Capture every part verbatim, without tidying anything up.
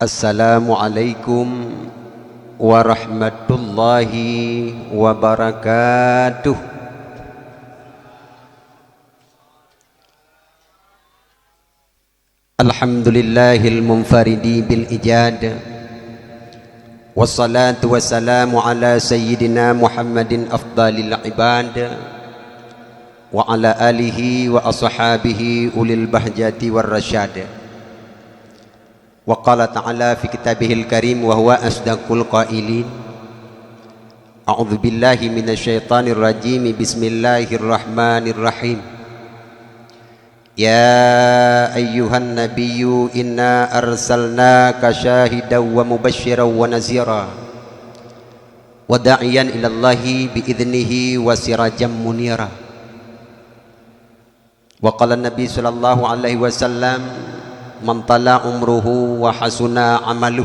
Assalamualaikum warahmatullahi wabarakatuh. Alhamdulillahil munfaridi bil ijad. Wassalatu wassalamu ala sayyidina Muhammadin afdalil ibad, wa ala alihi wa ashabihi ulil bahjati war rasyad. Wa qala ta'ala fi kitabihil karim wa huwa asdaqul qailin. A'udzubillahi minasyaitonirrajim. Bismillahirrahmanirrahim. Ya ayyuhan nabiyyu inna arsalnaka syahidan wa mubasysyiran wa nazira, wa da'iyan ilallahi bi idznihi wa sirajan munira. Wa qala Nabi sallallahu alaihi wasallam, "Man tala umruhu wa hasuna amaluh,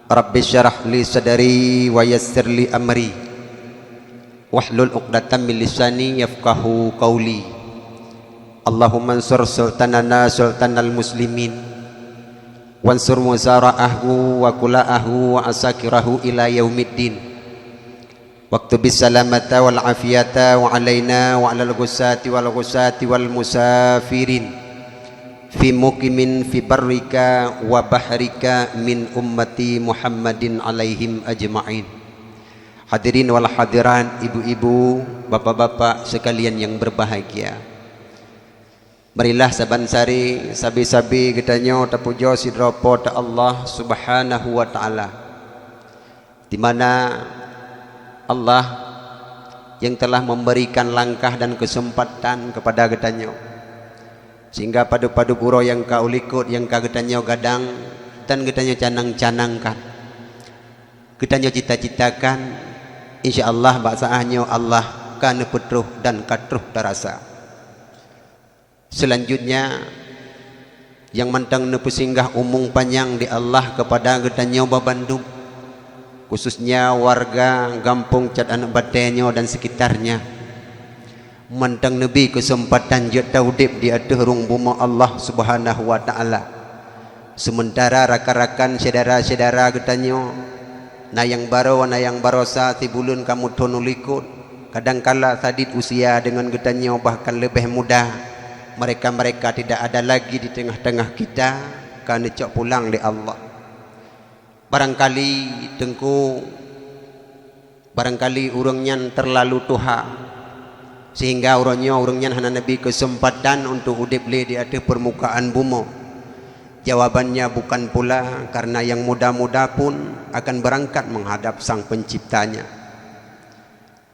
Rabbi syrah li sadri wa yassir li amri, wahlul uqdatam min lisani yafqahu qauli." Allahumma ansur sultanana sultanal muslimin, wansur wuzara'ahu wa kula'ahu wa asakirahu ila yaumiddin. Waktubis salamata wal afiyata wa alaina wa alal ghusati wal ghusati wal musafirin fi muqimin fi barrika wa bahrika min ummati Muhammadin alaihim ajma'in. Hadirin wal hadirat, ibu-ibu, bapak-bapak sekalian yang berbahagia. Marilah saban sari sabe-sabe geutanyoe tapujoe sidroe Po teu Allah Subhanahu wa Ta'ala, di mana Allah yang telah memberikan langkah dan kesempatan kepada geutanyoe, sehingga padub-padub uroe nyang ka u likot nyang ka geutanyoe gadang dan geutanyoe canang-canangkan, geutanyoe cita-citakan, insya Allah bak saát nyoe Allah ka neupeutroh dan ka troh tarasa. Seulanjutnya, nyang mantong neupeusinggah umong panyang di Allah keupada geutanyoe bandum, khususnya warga gampông Cat Aneuk Batée nyoe dan sekitarnya, mantong neubi keuseumpatan jeuet taudeb di ateueh rhueng bumoe Allah Subhanahu wa Ta'ala. Seumeuntara rakan-rakan syedara-syedara geutanyoe, na nyang barô, na nyang barosa sibuleuen ka meuthon u likot, kadangkala sadit usia deungon geutanyoe bahkan leubeh muda, mereka-mereka tidak ada lagi di tengah-tengah kita, ka neucok pulang lé Allah. Barangkali Teungku Barangkali ureuëng nyan teurlalu tuha, seuhingga uroe nyoe ureuëng nyan hana neubi keuseumpatan untuk udeb lé di ateueh peurmukaan bumoe. Jawabannya bukan pula karena nyang muda-muda pun akan beurangkat meuhadab Sang Peunciptanya.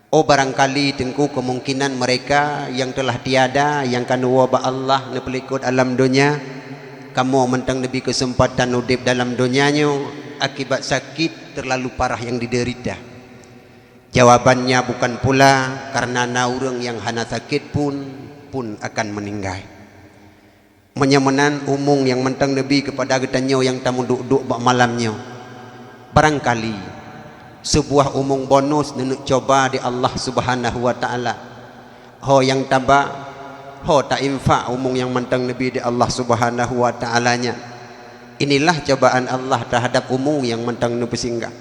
Oh, barangkali Teungku keumungkinan mereka nyang teulah tiada nyang ka neuwoe bak Allah neupeulikot alam donya, kamoe mantong neubi keuseumpatan udeb dalam donya nyoe akibat sakét teurlalu parah nyang dideurita. Jawabannya bukan pula karena na ureuëng nyang hana sakét pun, pun akan meuninggai. Meunyoe meunan umong nyang mantong neubi keupada geutanyoe nyang tameuduek-duek bak malam nyoe. Barangkali seubuah umong bonus neuneuk cuba di Allah Subhanahu wa Ta'ala. Ho nyang taba, ho tainfak umong nyang mantong neubi di Allah Subhanahu wa Ta'ala nyan. Inilah cobaan Allah teuhadab umong nyang mantong neupeusinggah.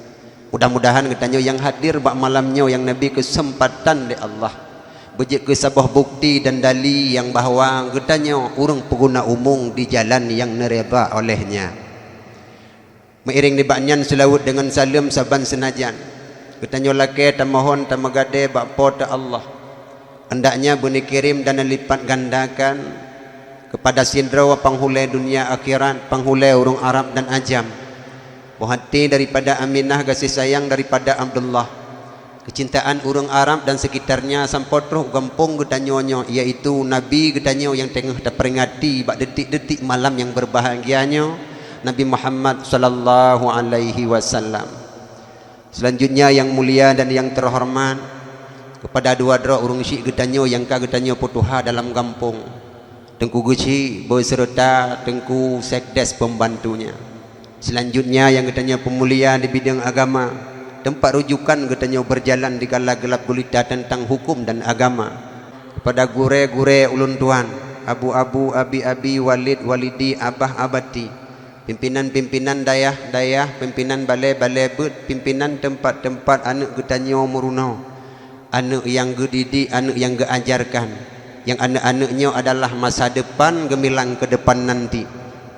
Mudah-mudahan geutanyoe nyang hadir bak malam nyoe nyang neubi keuseumpatan lé Allah beujeuet keu saboh bukti dan dali nyang bahwa geutanyoe ureuëng peuguna umong di jalan nyang neuridha oleh Nya. Meuiréng nibak nyan seulaweuet deungon saleuem saban seunajan, geutanyoe lakée tamohon tameugadée bak Po teu Allah, hendaknya beuneukirém dan neulipat gandakan keupada sidroe panghulée dunia akhirat, panghulée ureuëng Arab dan Ajam. Boh até daripada Aminah, gaséh sayang daripada Abdullah. Keucintaan ureuëng Arab dan sekitarnya sampoe troh u gampông geutanyoe nyoe, yaitu Nabi geutanyoe nyang teungoh tapeuringati bak detik-detik malam nyang beurbahagia nyoe, Nabi Muhammad sallallahu alaihi wasallam. Seulanjutnya, nyang mulia dan nyang teuhoreumat, keupada dua droe ureuëng syiek geutanyoe nyang ka geutanyoe peutuha dalam gampông, Teungku Geuchik beuseureuta Teungku Sekdes pembantunya. Seulanjutnya, nyang geutanyoe peumulia di bidang agama, teumpat rujukan geutanyoe beujalan di kala geulab gulita teuntang huköm dan agama, keupada gurée-gurée ulôn tuan, abu-abu, abi-abi, walid, walidi, abah, abati, Pimpinan-pimpinan dayah-dayah, pimpinan balè-balè beuet, pimpinan teumpat-teumpat aneuk geutanyoe meurunoe, aneuk nyang geudidik, aneuk nyang geuajarkan, nyang aneuk-aneuk nyoe adalah masa depan geumilang keu depan nanti,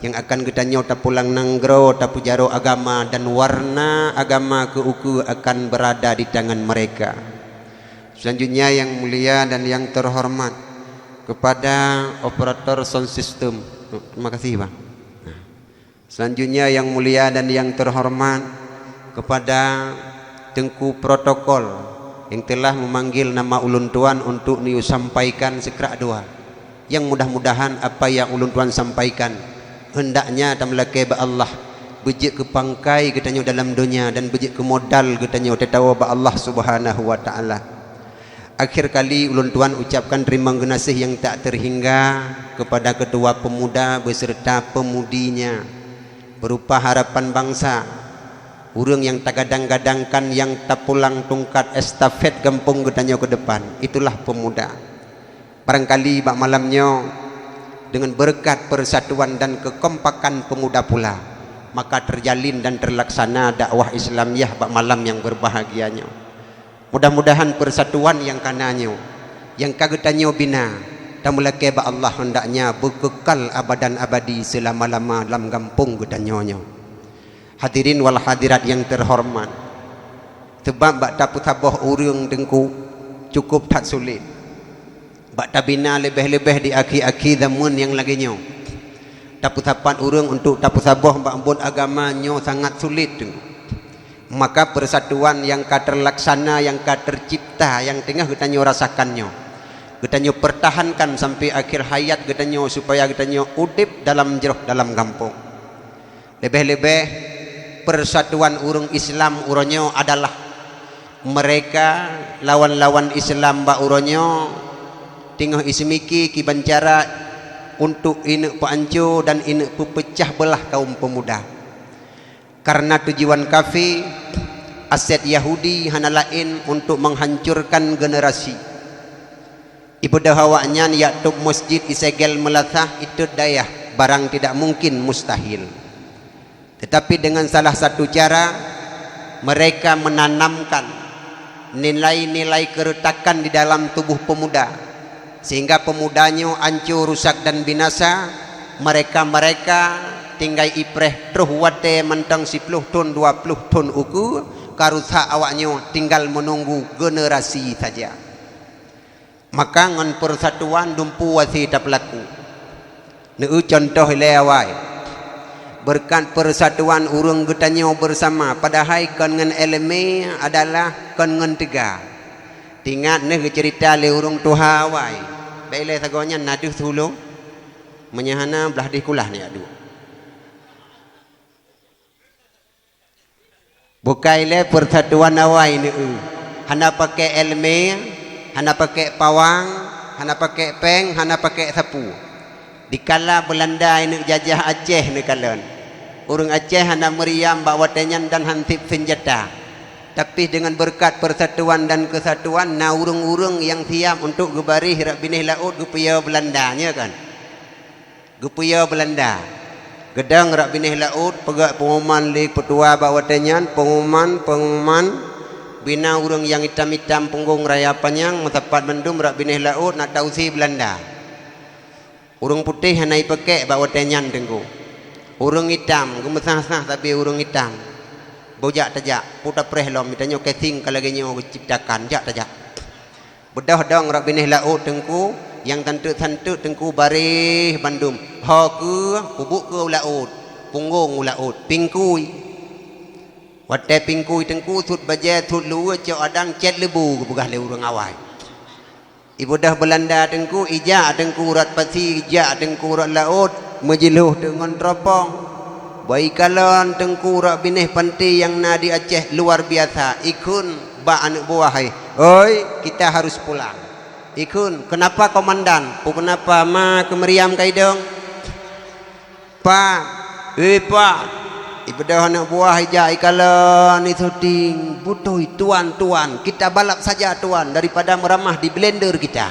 nyang akan geutanyoe tapulang nanggroe, tapeujaroe agama, dan warna agama keu ukeue akan beurada di tangan mereka. Selanjutnya, yang mulia dan yang terhormat, kepada operator sound system. Terima kasih, Bang. Selanjutnya, yang mulia dan yang terhormat, kepada Teungku Protokol yang telah memanggil nama ulôn tuan untuk neuyue sampaikan seukrak dua. Yang mudah-mudahan apa yang ulôn tuan sampaikan, hendaknya tameulakée bak Allah, beujeuet keu pangkai geutanyoe dalam donya dan beujeuet keu modal geutanyoe teutabah bak Allah Subhanahu wa Ta'ala. Akhir kali ulôn tuan ucapkan teurimong geunaséh nyang tak teuhingga kepada Ketua Pemuda beserta pemudinya, berupa harapan bangsa, ureuëng nyang tagadang-gadangkan nyang tapulang tungkat estafet gampông geutanyoe keu depan, itulah pemuda. Barangkali bak malam nyoe, deungon beureukat persatuan dan keukompakan pemuda pula, maka teujalin dan teulaksana dakwah Islamiah bak malam nyang beurbahagia nyoe. Mudah-mudahan persatuan nyang ka na nyoe, nyang ka geutanyoe bina, tameulakée bak Allah, hendaknya beukeukal abadan abadi seulama-lama lam gampông geutanyoe nyoe. Hadirin wal hadirat nyang teuhoreumat, seubab bak tapeusaboh ureuëng Teungku cukôp that sulet. Bak tabina leubeh-leubeh di akhé-akhé zameun nyang lagée nyoe, tapeusapat ureuëng untuk tapeusaboh bak buet agama nyoe sangat sulet Teungku. Maka persatuan nyang ka teulaksana, nyang ka teucipta, nyang teungoh geutanyoe rasakan nyoe, geutanyoe peurtahankan sampai akhé hayat geutanyoe, supaya geutanyoe udeb dalam jroh dalam gampông. Leubeh-leubeh, persatuan ureuëng Islam uroe nyoe adalah meureka lawan-lawan Islam bak uroe nyoe teungoh iseumiké kiban cara untuk ineuk peuanco dan ineuk peupeucah beulah kaum peumuda. Kareuna tujuan kafé, asét Yahudi hana laén untuk menghancurkan generasi. Ibeudôh awaknyan jak tôb meuseujid, isegel meulasah, itot dayah, barang tidak mungkin, mustahil. Tetapi dengan salah satu cara, mereka menanamkan nilai-nilai keureutakkan di dalam tubuh pemuda, sehingga pemuda nyoe anco, rusak dan binasa. Mereka-mereka tinggai ipreh troh watée mantong siploh thon, dua ploh thon ukeue, ka rusak awaknyoe, tinggal menunggu generasi saja. Maka ngon persatuan dumpu wasi tapeulaku. Neu contoh ilée awai. Beureukat persatuan ureuëng geutanyoe beusama, padahai kon ngon éleumé adalah kon ngon teuga. Tingat neuh geuceurita lé ureuëng tuha awai. Bék ilée sagoe nyan na deuh siulông. Meunyoe hana, blah dih kulah neujak duek. Bukai lé persatuan awai neu, hana pakai éleumé, hana pakai pawang, hana pakai péng, hana pakai sapu. Dikala Beulanda ineuk jajah Aceh neukalon, ureuëng Aceh hana meuriam bak watée nyan dan han seb seunjata. Tapi deungon beureukat persatuan dan keusatuan, na ureuëng-ureuëng nyang siab untuk geubaréh rot binéh laôt geupiôh Beulanda, nyo kan? Geupiôh Beulanda. Geudong rot binéh laôt, peugét peunguman lé peutua bak watée nyan, peunguman, peunguman, bina ureuëng nyang itam-itam punggong raya panyang, meusapat mandum rot binéh laôt nak tausie Beulanda. Ureuëng putéh hana ipeukek bak watée nyan Teungku. Ureuëng itam, geumeusah-sah sabe ureuëng itam. Bujak tajak, peue tapreh lom, tanyoe casing ka lagée nyoe geuciptakan, jak tajak. Beudôh dong rot binéh laôt Teungku, nyang santeuk-santeuk Teungku baréh bandum. Ho keuh, peubuet keuh u laôt, punggong u laôt, pingkui. Watée pingkui Teungku, sut bajée, sut luweue, cok adang, cét leubu geupeugah lé ureuëng awai. Ibeudôh Beulanda Teungku, ijak Teungku rot pasi, ijak Teungku rot laôt, meujilhoh teuk ngon tropong. Bak ikalon Teungku rot binéh panté nyang na di Aceh luar biasa, ikheun bak aneuëk buah hai, "Oi, kita harus pulang." Ikheun, "Kenapa komandan? Peue keunapa ma keumeuriam kaidong?" "Pak, eh, Pak." Ibeudôh aneuëk buah ijak ikalon, isyuting, "Beutôi, Tuan, Tuan. Kita balap saja, Tuan, daripada meuramah di blender kita."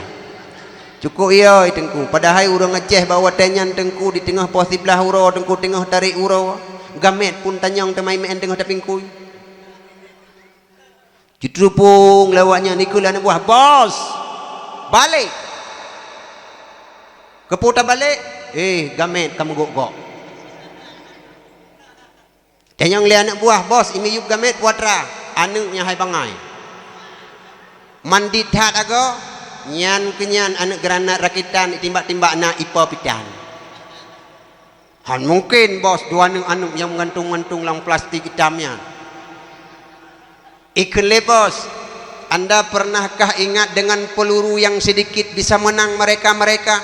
Cukôp yo, Teungku. Padahai ureuëng Aceh bak watée nyan, Teungku, di teungoh poh siblaih uroe, Teungku, teungoh tarek uroe. Gamét pun tanyong teuma imeu'en teungoh tapingkui. Jiteupeue lé awak nyan, ikheun lé aneuk buah, "Bos, balek!" "Keupeue tabalek?" "Eh, gamét ka meugok-gok." Tanyong lé aneuk buah, "Bos, imiyueb gamét peue atra?" "Aneuk nyan hai bangai." "Mandi that agoe?" "Nyan keuh nyan aneuk granat rakitan, itimbak-timbak na ipo pitan." "Hán mungken, Bos, dua aneuk-aneuk nyang meugantung-gantung lam plastik itam nyan." Ikheun lé bos, "Anda pernahkah ingat dengan peluru yang sedikit bisa menang mereka-mereka?"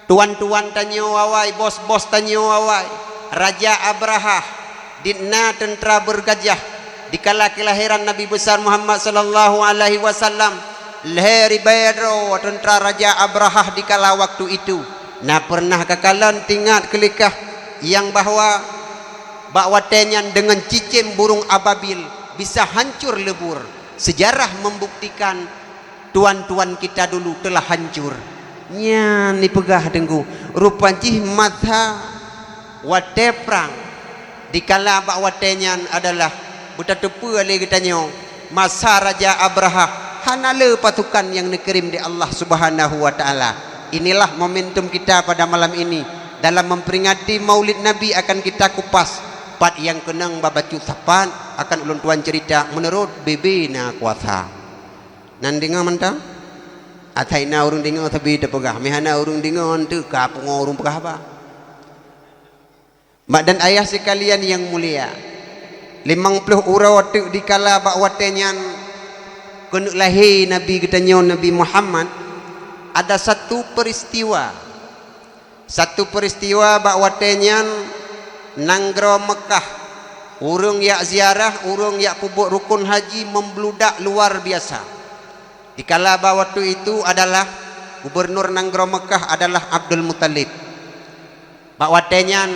Tuan-tuan tanyoe awai, bos-bos tanyoe awai, Raja Abrahah, di na teuntra bergajah, dikala kelahiran Nabi Besar Muhammad sallallahu alaihi wasallam, lhée ribée droe teuntra Raja Abrahah dikala waktu itu. Na pernah kakalon tingat keulikah nyang bahwa bak watée nyan deungon cicém burung ababil bisa hancur lebur. Sejarah membuktikan tuan-tuan kita dulu telah hancur. Nyan ipeugah Teungku, rupa jih masa watée prang dikala bak watée nyan adalah beutateupeue lé geutanyoe masa Raja Abrahah hana le pasukan nyang neukirém di Allah Subhanahu wa Ta'ala. Inilah momentum kita pada malam ini dalam memperingati Maulid Nabi akan kita kupas. Pat nyang keunong babacut sapat akan ulôn tuan cerita meunurot bebe na kuasa. Nan deungoe mantong? Asai na ureuëng deungoe sabe teupeugah, meuhana ureuëng deungoe eunteuk ka pungoe ureuëng peugah haba. Mak dan ayah sekalian yang mulia, limong ploh uroe teuk dikala bak watée nyan keuneuk lahé Nabi geutanyoe Nabi Muhammad, ada satu peristiwa. Satu peristiwa bak watée nyan nanggroe Meukah, ureuëng jak ziarah, ureuëng jak peubuet rukon haji membludak luar biasa. Dikala bak waktu itu adalah gubernur nanggroe Meukah adalah Abdul Muthalib. Bak watée nyan,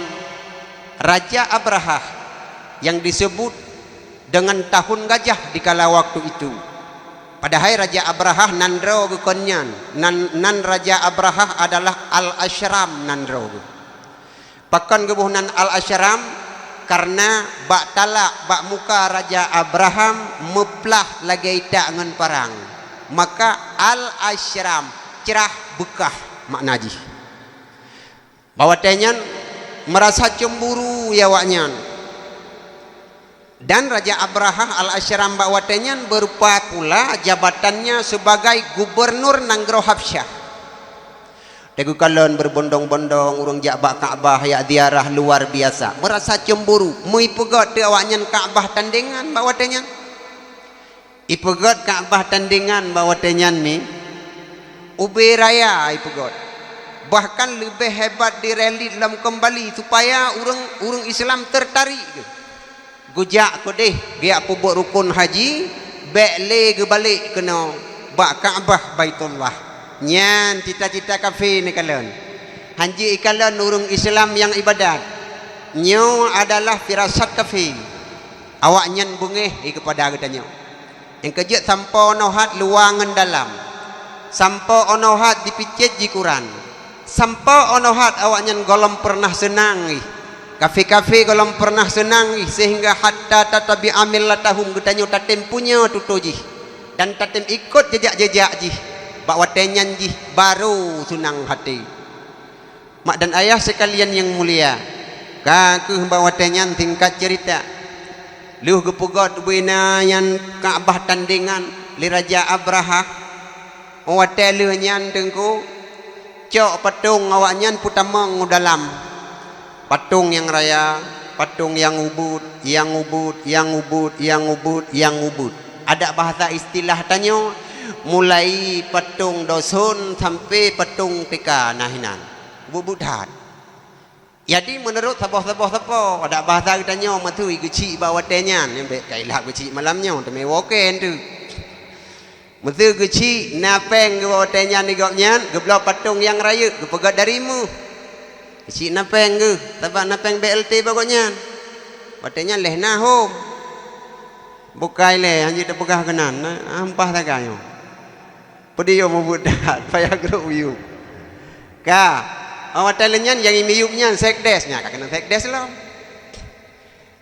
Raja Abrahah nyang disebut dengan tahun gajah dikala waktu itu. Padahai Raja Abrahah nan droe geuh kon nyan, nan, nan Raja Abrahah adalah Al-Asyram nan droe geuh. Pakon geuboh nan Al-Asyram? Karena bak talak bak muka Raja Abraham meuplah lagée itak ngon parang. Maka Al-Asyram, crah beukah makna jih. Bak watée nyan meurasa cemburu ya awaknyan. Dan Raja Abrahah Al-Asyram bak watée nyan berupa pula jabatannya sebagai gubernur nanggroe Habsyah. Teugeukalon berbondong-bondong ureuëng jak bak Ka'bah jak ziarah luar biasa. Meurasa cemburu, meuipeugét teuk awaknyan Ka'bah tandengan bak watée nyan. Ipeugét Ka'bah tandengan bak watée nyan mi, ubé raya ipeugét. Bahkan leubeh hebat direlit lom keumbali supaya ureuëng, ureuëng Islam teurtarik geuh. Geujak keudeh geujak peubuet rukon haji, bék lé geubalek keunoe bak Ka'bah Baitullah. Nyan cita-cita kafé neukalon. Hanjeuet ikalon ureuëng Islam nyang ibadat. Nyoe adalah firasat kafé. Awaknyan beungéh keupada geutanyoe. Nyang keujeuet sampoe nohat luwa ngon dalam. Sampoe onohat jipicét jikuran. Sampoe onohat awaknyan gohlom peureunah seunang jih. Kafé-kafé gohlom peureunah seunang jih seuhingga hatta tattabi'a millatahum geutanyoe tatem punya tutoe jih dan tatem ikot jeujak-jeujak jih. Bak watée nyan jih barô seunang haté. Mak dan ayah sekalian nyang mulia, ka kheueh bak watée nyan singkat cerita. Lheueh geupeugét beuna nyan Ka'bah tandengan lé Raja Abrahah, watée lheueh nyan teungku, cok patong awaknyan peutamong u dalam. Patong nyang raya, patong nyang ubit, nyang ubit, nyang ubit, nyang ubit, nyang ubit. Adak bahasa istilah tanyoe, mulai patong doson sampai patong teka na hinan. Ubit-ubit that. Jadi meunurot saboh-saboh sapo, adak bahasa geutanyoe meutui geuchik bak watée nyan, nyang bék kailak geuchik malam nyoe, teumé woken tu. Meutui geuchik na péng geuh bak watée nyan di gobnyan, geubloe patong nyang rayeuk, geupeugét dari meuh. Geuchik na péng geuh, sabab na péng B L T bak gobnyan. Watée nyan lheueh na hom. Bukai lé, hanjeuet teupeugah keunan, na, ampah sagai nyoe. Peudiyuem mubuet that, payah grob u yup. Ka, 'oh watèe lheueh nyan nyang miyup nyan sekdes, nyan ka keuneuk sekdes lom.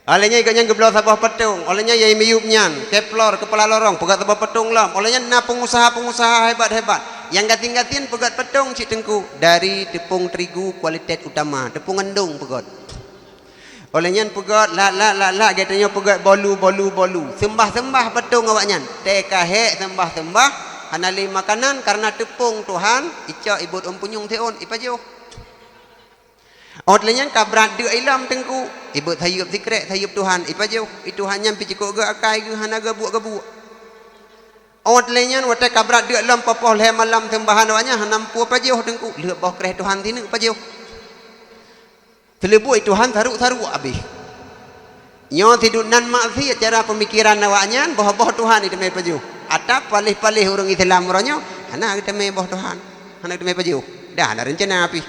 'Oh lheueh nyan gobnyan geubloe saboh peutông, 'oh lheueh nyan nyang miyup nyan keplor keupala lorong peugöt saboh peutông lom. 'Oh lheueh nyan na peungusaha-peungusaha hebat-hebat nyang gasien-gasien peugöt peutông cit teungku dari teupông terigu kualitas utama, teupông gandong peugöt. 'Oh lheueh nyan peugöt, lat-lat, lat-lat, geutanyoe peugöt bolu, bolu, bolu. Seumbah-seumbah peutông awaknyan. Teuka hék seumbah-seumbah, hana lé makanan kareuna teupông Tuhan, icok ibeuet ôn punyueng siôn, ipajoh. 'Oh lheueh nyan ka brat deuk ilom teungku, ibeuet sayeuep sikrék, sayeuep Tuhan, ipajoh. I Tuhan nyan pih cukôp geuakai geuh, hana geubuek-geubuek. 'Oh lheueh nyan watèe ka brat deuk lom poh-poh lhèe malam seumbahan awaknyan hana meupeue pajoh teungku, lheueh boh kréh Tuhan sineuk pajoh. Teuleubuek Tuhan saruk-saruk abéh. Nyoe sidub nan maksiet cara peumikiran awaknyan, boh-boh Tuhan iteumé pajoh. Atap paléh-paléh ureuëng Islam uroe nyoe hana geuteumé boh Tuhan, hana geuteumé pajoh. Dah na reuncana pih.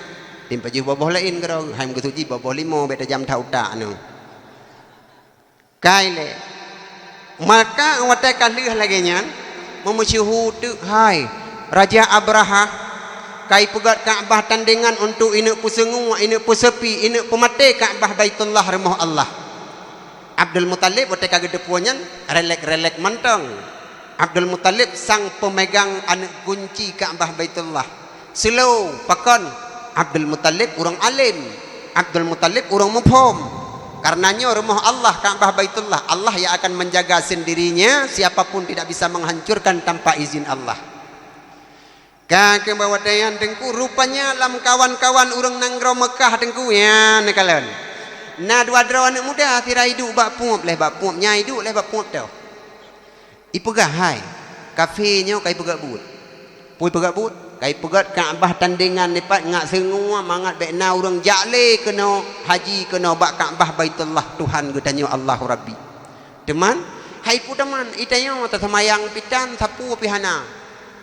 Tem pajoh boh-boh laén keudroe, hai meukeusut jih boh-boh limo bèk tajam that utak nyoe. Ka ilée. Maka watée ka lheueh lagée nyan, meumeusyeuhu teuk hai Raja Abrahah, ka ipeugét Ka'bah tandengan untuk ineuk peuseungue, ineuk peuseupi, ineuk peumaté Ka'bah Baitullah, rumoh Allah. Abdul Muthalib watée ka geuteupeue nyan, relek-relek mantong. Abdul Muthalib sang peumegang aneuk gunci Ka'bah Baitullah. Seuleu pakon? Abdul Muthalib ureuëng além. Abdul Muthalib ureuëng muphom. Kareuna nyoe rumoh Allah, Ka'bah Baitullah. Allah yang akan menjaga sendirinya, siapa pun tidak bisa menghancurkan tanpa izin Allah. Ka keuh bak watée nyan teungku, rupanya lam kawan-kawan ureuëng nanggroe Meukah teungku, nyan neukalon. Na dua droe aneuk muda sira iduek bak pueb, lheueh bak pueb nyan iduek, lheueh bak pueb toh. Ipeugah, "Hai, kafé nyoe ka ipeugét buet." Peue ipeugét buet? Ka ipeugét Ka'bah tandengan dipat ngat seungue mangat bék na ureuëng jak lé keunoe haji keunoe bak Ka'bah Baitullah Tuhan geutanyoe Allahu Rabbi. Teuma, hai peue teuma, itanyoe taseumayang pih tan, sapeue pih hana.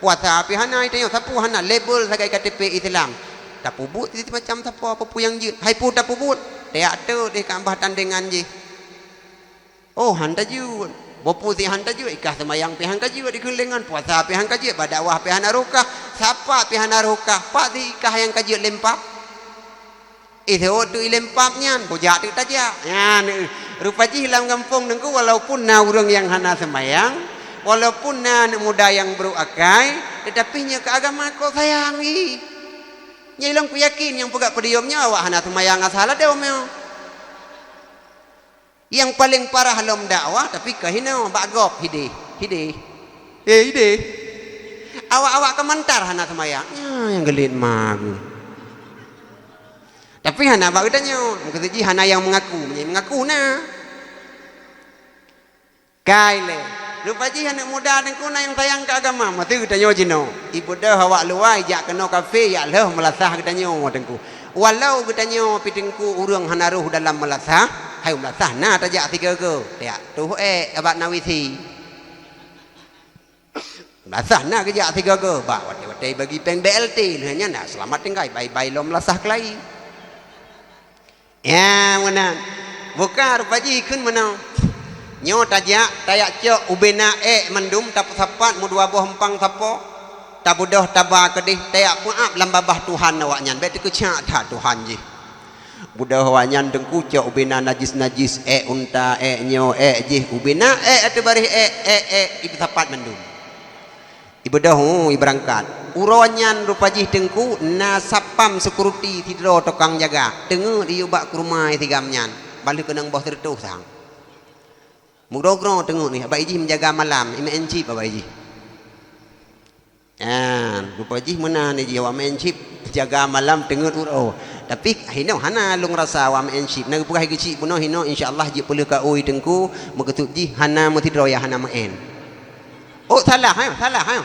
Puasa pih hana, itanyoe sapeue hana, label sagai K T P Islam. Tapeubuet si macam sapeue, peue-peue nyang jeuet. Hai peue tapeubuet? Tajak teuk di Ka'bah tandengan jih. Oh, han tajeuet. Boh peue si han tajeuet, ikah seumayang pih han kajeuet dikeue lé ngon, puasa pih han kajeuet, badakwah pih hana rukah, sapat pih hana rukah, pat si ikah nyang kajeuet lempap? Ih, seuôt teuk ilempap nyan, bujak teuk tajak. Nyan, eh, rupa jih lam gampông teungku, walaupun na ureuëng nyang hana seumayang, walaupun na aneuk muda nyang brok akai, teutapi nyoe keu agama kok sayang ih. Nyoe lôn kuyakin nyang peugét peudiyuem nyoe awak hana seumayang asai ladôm nyoe. Nyang paleng parah lom dakwah, tapi ka hinoe bak gob hideh, hideh. Eh, hideh. Awak-awak keumantar hana seumayang. Nyan nyang geulet magu. Tapi hana bak geutanyoe, meukeusut jih hana nyang meungaku, meunyoe meungaku na. Ka ilée. Rupa jih aneuk muda teungku na nyang sayang keu agama, meuteue geutanyoe jinoe. Ibeudôh awak luwa ijak keunoe kafé, jak lheueh meulasah geutanyoe teungku. Walau geutanyoe pih teungku ureuëng hana rôh dalam meulasah, hai meulasah na tajak sigoe-goe, tajak tuh ék abak na W C. Meulasah na geujak sigoe-goe, bah watée-watée bagi péng B L T, lheueh nyan na seulamat tinggai, bai-bai lom meulasah keulayi. Ya, meunan. Buka rupa jih kheun meunoe. Nyoe tajak, tajak cok ubena ék mandum tapeusapat meudua boh empang sapo. Tabeudôh taba keudeh, tajak peuab lam babah Tuhan awaknyan. Bék teukeucak that Tuhan jih. Beudôh awaknyan teungku cok ubena najis-najis, ék unta, ék nyoe, ék jih, ubena ék ateueh baréh ék, ék, ék, ipeusapat mandum. Ibeudôh, hu, ibeurangkat. Uroe nyan rupa jih teungku na satpam security sidroe tukang jaga. Teungeut iyue bak keurumoh sigam nyan. Bah lheueh keunong boh sireutôh sang. Meugroe-groe teungeut ni, abak ijih menjaga malam, imeu'en chip abak ijih. Nyan, rupa jih meunan ijih awak meu'en chip jaga malam teungeut uroe. Tapi hinoe hana lôn rasa awak meu'en chip. Na geupeugah geuchik bunoe hinoe insya Allah jeuet peuleueh ka ui teungku, meukeusut jih hana meusidroe nyang hana meu'en. Oh, salah, ha? Salah, ha?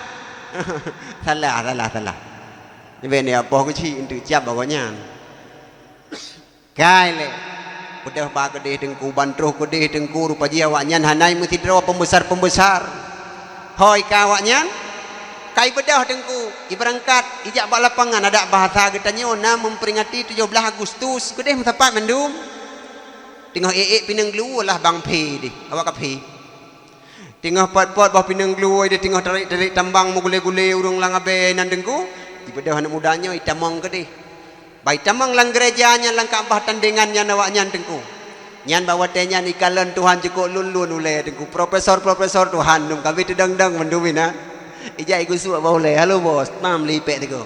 Salah, salah, salah. Nibak ni apoh keuchik untuk cap awaknyan. Kai lé. Beudôh ba keudeh teungku, ban troh keudeh teungku, rupa jih awaknyan hana meusidroe pembesar-pembesar. Hôi ka awaknyan, kai beudôh teungku, ibeurangkat, ijak bak lapangan adat bahasa geutanyoe na memperingati tujoh belas Agustus, keudeh meusapat mandum. Teungoh ék-ék pineung gelu lah bang phé deh, awak ka phé. Teungoh pot-pot boh pineung gluwoi di teungoh tarék-tarék tambang meugulée-gulée ureuëng lam abée nan Teungku, ibeudôh aneuëk muda nyoe itamong keudeh. Bah itamong lam gereja nyan lam Ka'bah tandengan nyan awaknyan Teungku. Nyan bak watée nyan ikalon Tuhan cukôp lôn-lôn ulée Teungku. Profesor-profesor Tuhan dum ka abéh teudong-dong mandum inan. Ijak igusuk bak ulée, "Halo bos, nam lipék Teungku."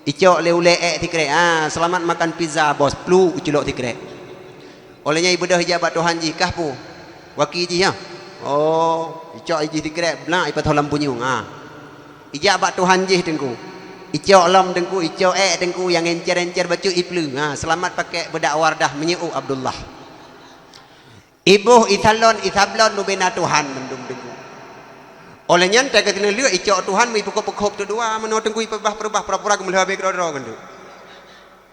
Icok lé ulée ék sikrek, "Ah, selamat makan pizza bos," pluk iculok sikrek. Óh lheueh nyan ibeudôh ijak bak tuhan jih, "Kah peue?" "Waki jih nyan." Oh, icok jih sikrek, blak ipasoe lam punyueng. Ha. Ijak bak tuhan jih Teungku. Icok lom Teungku, icok ék Teungku nyang encer-encer bacut ipleue. Ha, selamat pakai bedak Wardah meunyoe Abdullah. Iboh isalon, isablon ubena tuhan mandum Teungku. Óh lheueh nyan teuka teuneulheueh icok tuhan meuipeukôb-peukôb teudua meunoe Teungku ipeubah-peubah pura-pura geumeuleubeh keudroe-droe keuneuk.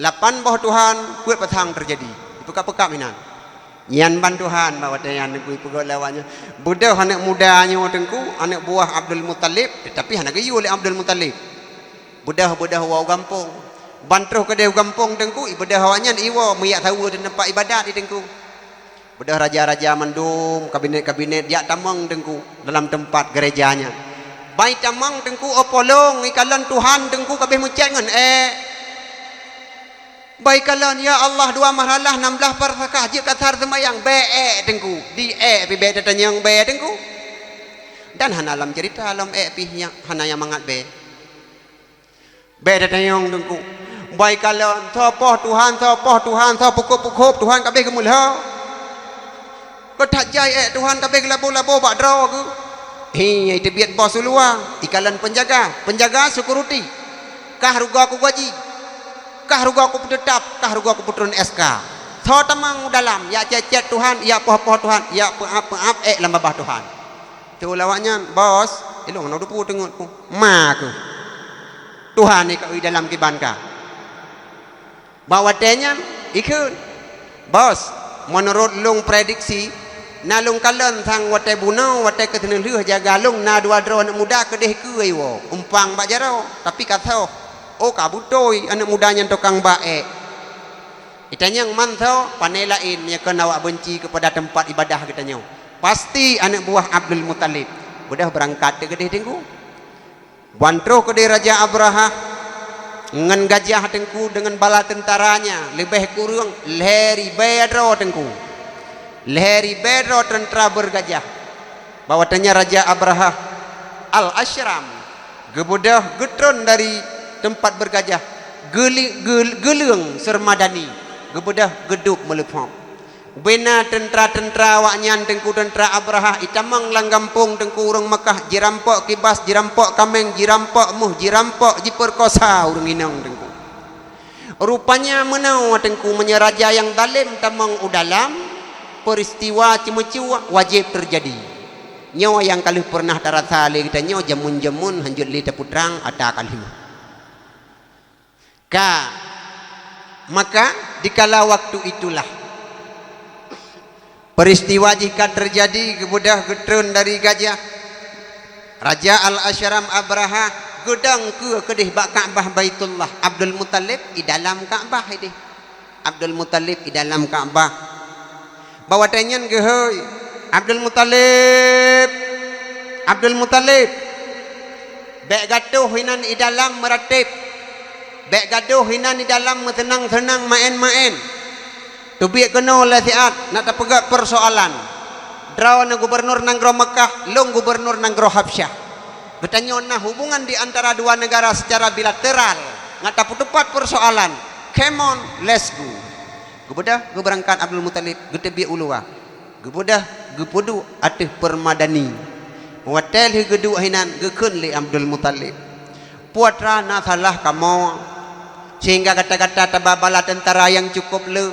Lapan boh tuhan peuet pasang teujadi, ipeukab-peukab inan. Nyan ban tuhan bak watée nyan Teungku ipeugét lé awaknyan. Beudôh aneuëk muda nyoe Teungku, aneuëk buah Abdul Muthalib, teutapi hana geuyue lé Abdul Muthalib. Beudôh-beudôh woe u gampông. Ban troh keudeh u gampông Teungku, ibeudôh awaknyan iwoe meuyak saweue di teumpat ibadat di Teungku. Beudôh raja-raja mandum, kabinet-kabinet jak tamong Teungku dalam teumpat gereja nyan. Bah itamong Teungku, oh polong ikalon tuhan Teungku ka abéh meucék ngon ék. Bah ikalon, "Ya Allah, dua marhalah nam blaih parsakah jeuet kasar seumayang, bék ék Teungku." Di ék pih bék tatanyong bék Teungku. Dan hana lom ceurita lom ék pih nyang hana nyang mangat bék. Bék tatanyong Teungku. Bah ikalon, "Soe poh tuhan, soe poh tuhan, soe peukôb-peukôb tuhan ka abéh geumeuleue. Keu that jai ék tuhan ka abéh geulabo-labo bak droe geuh." Hi, iteubiet bos u luwa, ikalon peunjaga, peunjaga security. "Kah rugoe kugaji, kah rugoe kupeuteutap, kah rugoe kupeutron S K. Soe tamong u dalam, yak cét-cét tuhan, yak poh-poh tuhan, yak peuab-peuab ék lam babah tuhan." Teuh lé awaknyan, "Bos, ilong hana teupeue teungeut ku." "Ma keuh. Tuhan ikeu dalam kiban ka." Bak watée nyan, ikheun, "Bos, meunurot lôn prediksi, na lôn kalon sang watée bunoe, watée keu teuneulheueh jaga lôn na dua droe aneuëk muda keudeh keue iwoe, umpang bak jaroe, tapi ka soh. Oh, ka beutôi aneuëk muda nyan tukang ba ék." Itanyong, "Man soe?" "Pane laén, meunyoe kon awak beunci keupada teumpat ibadah geutanyoe." "Pasti aneuëk buah Abdul Muthalib." Beudôh beurangkat teuh keudeh Teungku. Ban troh keudeh Raja Abrahah ngon gajah Teungku deungon bala teuntara nyan leubeh kureueng lhée ribée droe Teungku. Lhée ribée droe teuntara beurgajah. Bak watée nyan Raja Abrahah Al-Asyram geubeudôh geutron dari teumpat beurgajah, geuli-, geul-, geuleueng Seureumadani, geubeudôh geuduek meuleuphob. Ubena teuntara-teuntara awaknyan Teungku, teuntara Abrahah itamong lam gampông Teungku, ureuëng Meukah jirampok kibas, jirampok kaméng, jirampok méuh, jirampok, jipeurkosa ureuëng inong Teungku. Rupanya meunoe Teungku, meunyoe raja nyang zalem tamong u dalam, peuristiwa ceumeucue wajéb teujadi. Nyoe nyang ka lheueh peureunah tarasa lé geutanyoe, jameun-jameun hanjeuet lé tapeutrang ata ka lheueh. Ka, maka dikala waktu itulah peuristiwa jih ka teujadi, geubeudôh geutron dari gajah. Raja Al-Asyram Abrahah geudong keue keudeh bak Ka'bah Baitullah. Abdul Muthalib i dalam Ka'bah ideh. Abdul Muthalib i dalam Ka'bah. Bak watée nyan geuhôi, "Abdul Muthalib! Abdul Muthalib! Bék gatoh inan i dalam meuratéb! Bék gatoh inan i dalam meuseunang-seunang, maén-maén! Teubiet keunoe lé siat, nak tapeugét peursoalan. Droeneuh gubunur nanggroe Meukah, lôn gubunur nanggroe Habsyah. Geutanyoe na hubungan di antara dua neugara seucara bilateral, nak tapeuteupat peursoalan. Come on, let's go!" Geubeudôh geubeurangkat Abdul Muthalib, geuteubiet u luwa. Geubeudôh geupeuduek ateueh Seureumadani. Watée lheueh geuduek hinan, geukheun lé Abdul Muthalib, "Putra na salah kamoe, seuhingga gata-gata taba bala teuntara nyang cukôp le,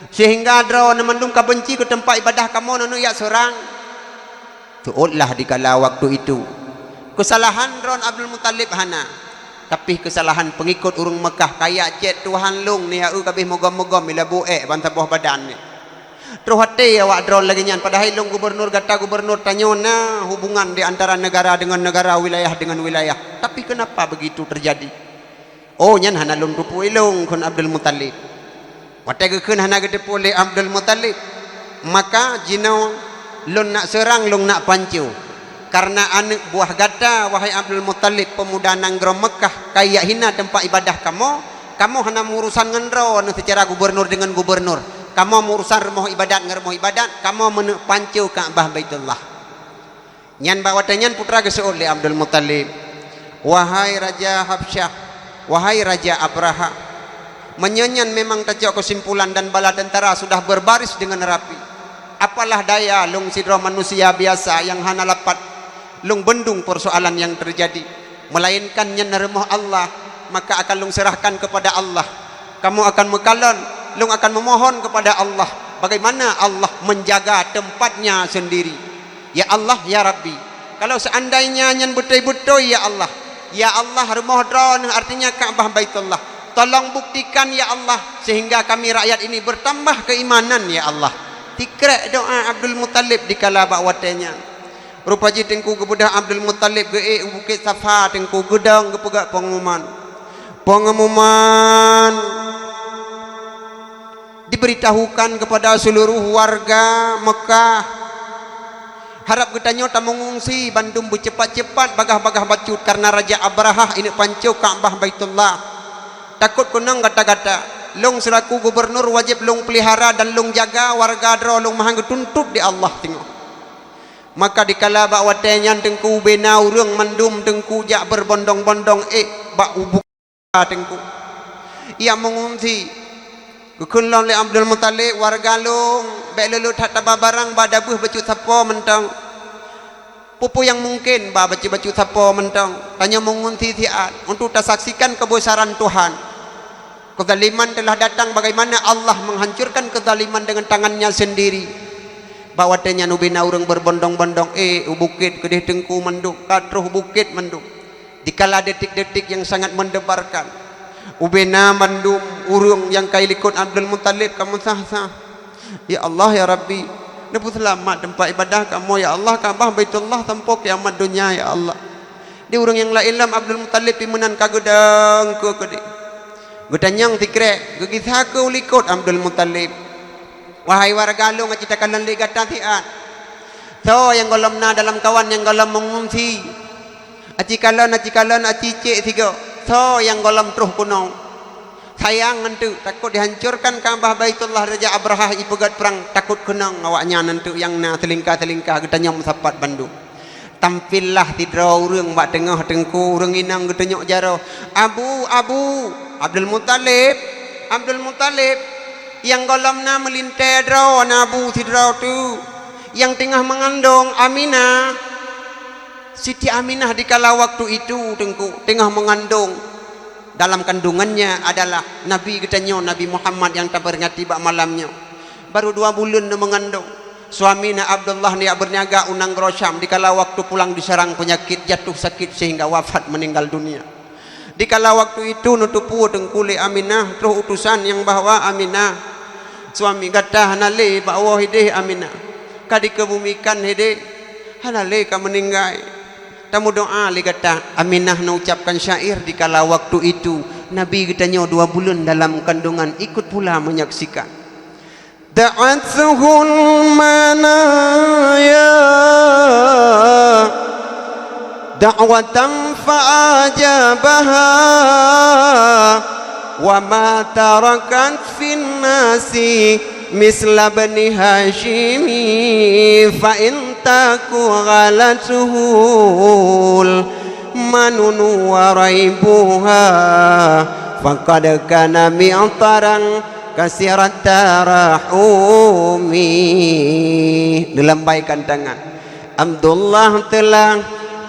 seuhingga droeneuh mandum ka beunci keu teumpat iébadah kamoe, neuneuk jak seurang." Teuôt lah dikala waktu itu, keusalahan droen Abdul Muthalib hana, tapi keusalahan peungikot ureuëng Meukah, ka jak cét tuhan lôn nyan, eu, ka abéh meugom-meugom ilabo ék ban saboh badan nyan. Troh até awak droen lagée nyan, padahai lôn gubunur, gata gubunur, tanyoe na hubungan di antara neugara deungon neugara, wilayah deungon wilayah. Tapi keunapa beugitu teujadi? "Oh, nyan hana lôn teupeue ilong," kheun Abdul Muthalib. Watée geukheun hana geuteupeue lé Abdul Muthalib, maka jinoe Lôn nak seurang, lôn nak pancô. Kareuna aneuëk buah gata, wahai Abdul Muthalib, peumuda nanggroe Meukah, ka jak hina teumpat iébadat kamoe, kamoe hana meuurusan ngon droeneuh seucara gubunur deungon gubunur. Kamoe meuurusan rumoh iébadat ngon rumoh iébadat, kamoe meuneuk pancô Ka'bah Baitullah. Nyan bak watée nyan putra geuseuôt lé Abdul Muthalib, "Wahai Raja Habsyah, wahai Raja Abrahah, meunyoe nyan memang tacok keusimpulan dan bala teuntara sudah beurbaris deungon rapi, apalah daya lôn sidroe manusia biasa nyang hana lapat lôn beundong peursoalan nyang teujadi, meulainkan nyan rumoh Allah, maka akan lôn seurahkan keupada Allah. Kamoe akan meukalon, lôn akan meumohon keupada Allah, bagaimana Allah meunjaga teumpat-Nya seundiri." Ya Allah, ya Rabbi, kalau seandainya nyan beutôi-beutôi, ya Allah, ya Allah, rumoh droeneuh, artinya Ka'bah Baitullah, tolong buktikan, ya Allah, sehingga kami rakyat ini bertambah keimanan, ya Allah. Tikrek doa Abdul Muthalib dikala bak watée nyan. Rupa jih Teungku geubeudôh Abdul Muthalib geuék u Bukét Safa, Teungku, geudong geupeugah pengumuman. Pengumuman. Diberitahukan kepada seluruh warga Mekah, harab geutanyoe tameungungsi bandum beucepat-cepat bagah-bagah bacut, kareuna Raja Abrahah ineuek pancô Ka'bah Baitullah. Takot keunong gata-gata. Lôn seulaku gubunur wajéb lôn peulihara dan lôn jaga warga droe lôn meuhan geutuntot di Allah teungoh. Maka dikala bak watée nyan Teungku, ubena ureuëng mandum Teungku jak berbondong-bondong ék bak ubu Teungku. Ia meungungsi. Geukheun lom lé Abdul Muthalib, "Warga lôn, bék lé-lé that taba barang bak dabeuh bacut sapo mantong. Peue-peue nyang mungken bak bacut-bacut sapo mantong. Tanyoe meungungsi siat untuk tasaksikan keubesaran Tuhan. Keuzaliman telah datang, bagaimana Allah menghancurkan keuzaliman dengan tangan-Nya sendiri." Bak watée nyan ubena ureuëng berbondong-bondong ék u bukét keudeh Teungku mandum, ka troh u bukét mandum. Dikala detik-detik nyang sangat mendebarkan, ubena mandum ureuëng nyang ka ilikot Abdul Muthalib ka meusah-sah, "Ya Allah, ya Rabbi, neupeuseulamat teumpat iébadat kamoe, ya Allah, Ka'bah Baitullah sampoe kiamat donya, ya Allah." Di ureuëng nyang laén lom Abdul Muthalib pih meunan ka geudong keu keudeh. Geutanyong sikrek, geugisa keu u likot Abdul Muthalib. Wahai warga lôn, aci takalon lé gata siat. Soe nyang gohlom na dalam kawan nyang gohlom meungungsi? Aci kalon, aci kalon, aci cék sigoe. Soe nyang gohlom troh keunoe? Sayang eunteuk, takot dihancurkan Ka'bah Baitullah Raja Abrahah ipeugét prang, takot keunong awaknyan eunteuk nyang na seulingka-seulingka geutanyong meusapat bandum. Tampillah sidroe ureuëng bak teungoh Teungku, ureuëng inong geutunyok jaroe, "Abu, Abu, Abdul Muthalib, Abdul Muthalib, nyang gohlom na meulintée droe na Abu sidroe tu, nyang teungoh meungandong Aminah." Siti Aminah dikala waktu itu Teungku teungoh meungandong. Dalam kandungannya adalah Nabi geutanyoe, Nabi Muhammad nyang taperingati bak malam nyoe. Baru dua buleuen neumeungandong. Suamina Abdullah nyak beurniaga u nanggroe Syam, dikala waktu pulang diseurang peunyakét, jatuh sakit sehingga wafat, meninggal dunia. Dikala waktu itu neuteupeue Teungku lé Aminah, troh utosan nyang bahwa Aminah, suami gata hana lé bak woe ideh Aminah, ka dikeubumikan ideh, hana lé ka meuninggai. Tameudoá lé gata. Aminah neucapkan syair dikala waktu itu Nabi geutanyoe dua buleuen dalam kandungan ikut pula menyaksikan. دعته المنايا دعوة فأجابها وما تركت في الناس مثل ابن هاشم فإن تك غلته المنن وريبها فقد كان معطرا كثير الترحم. Dilambaikan tangan. Abdullah telah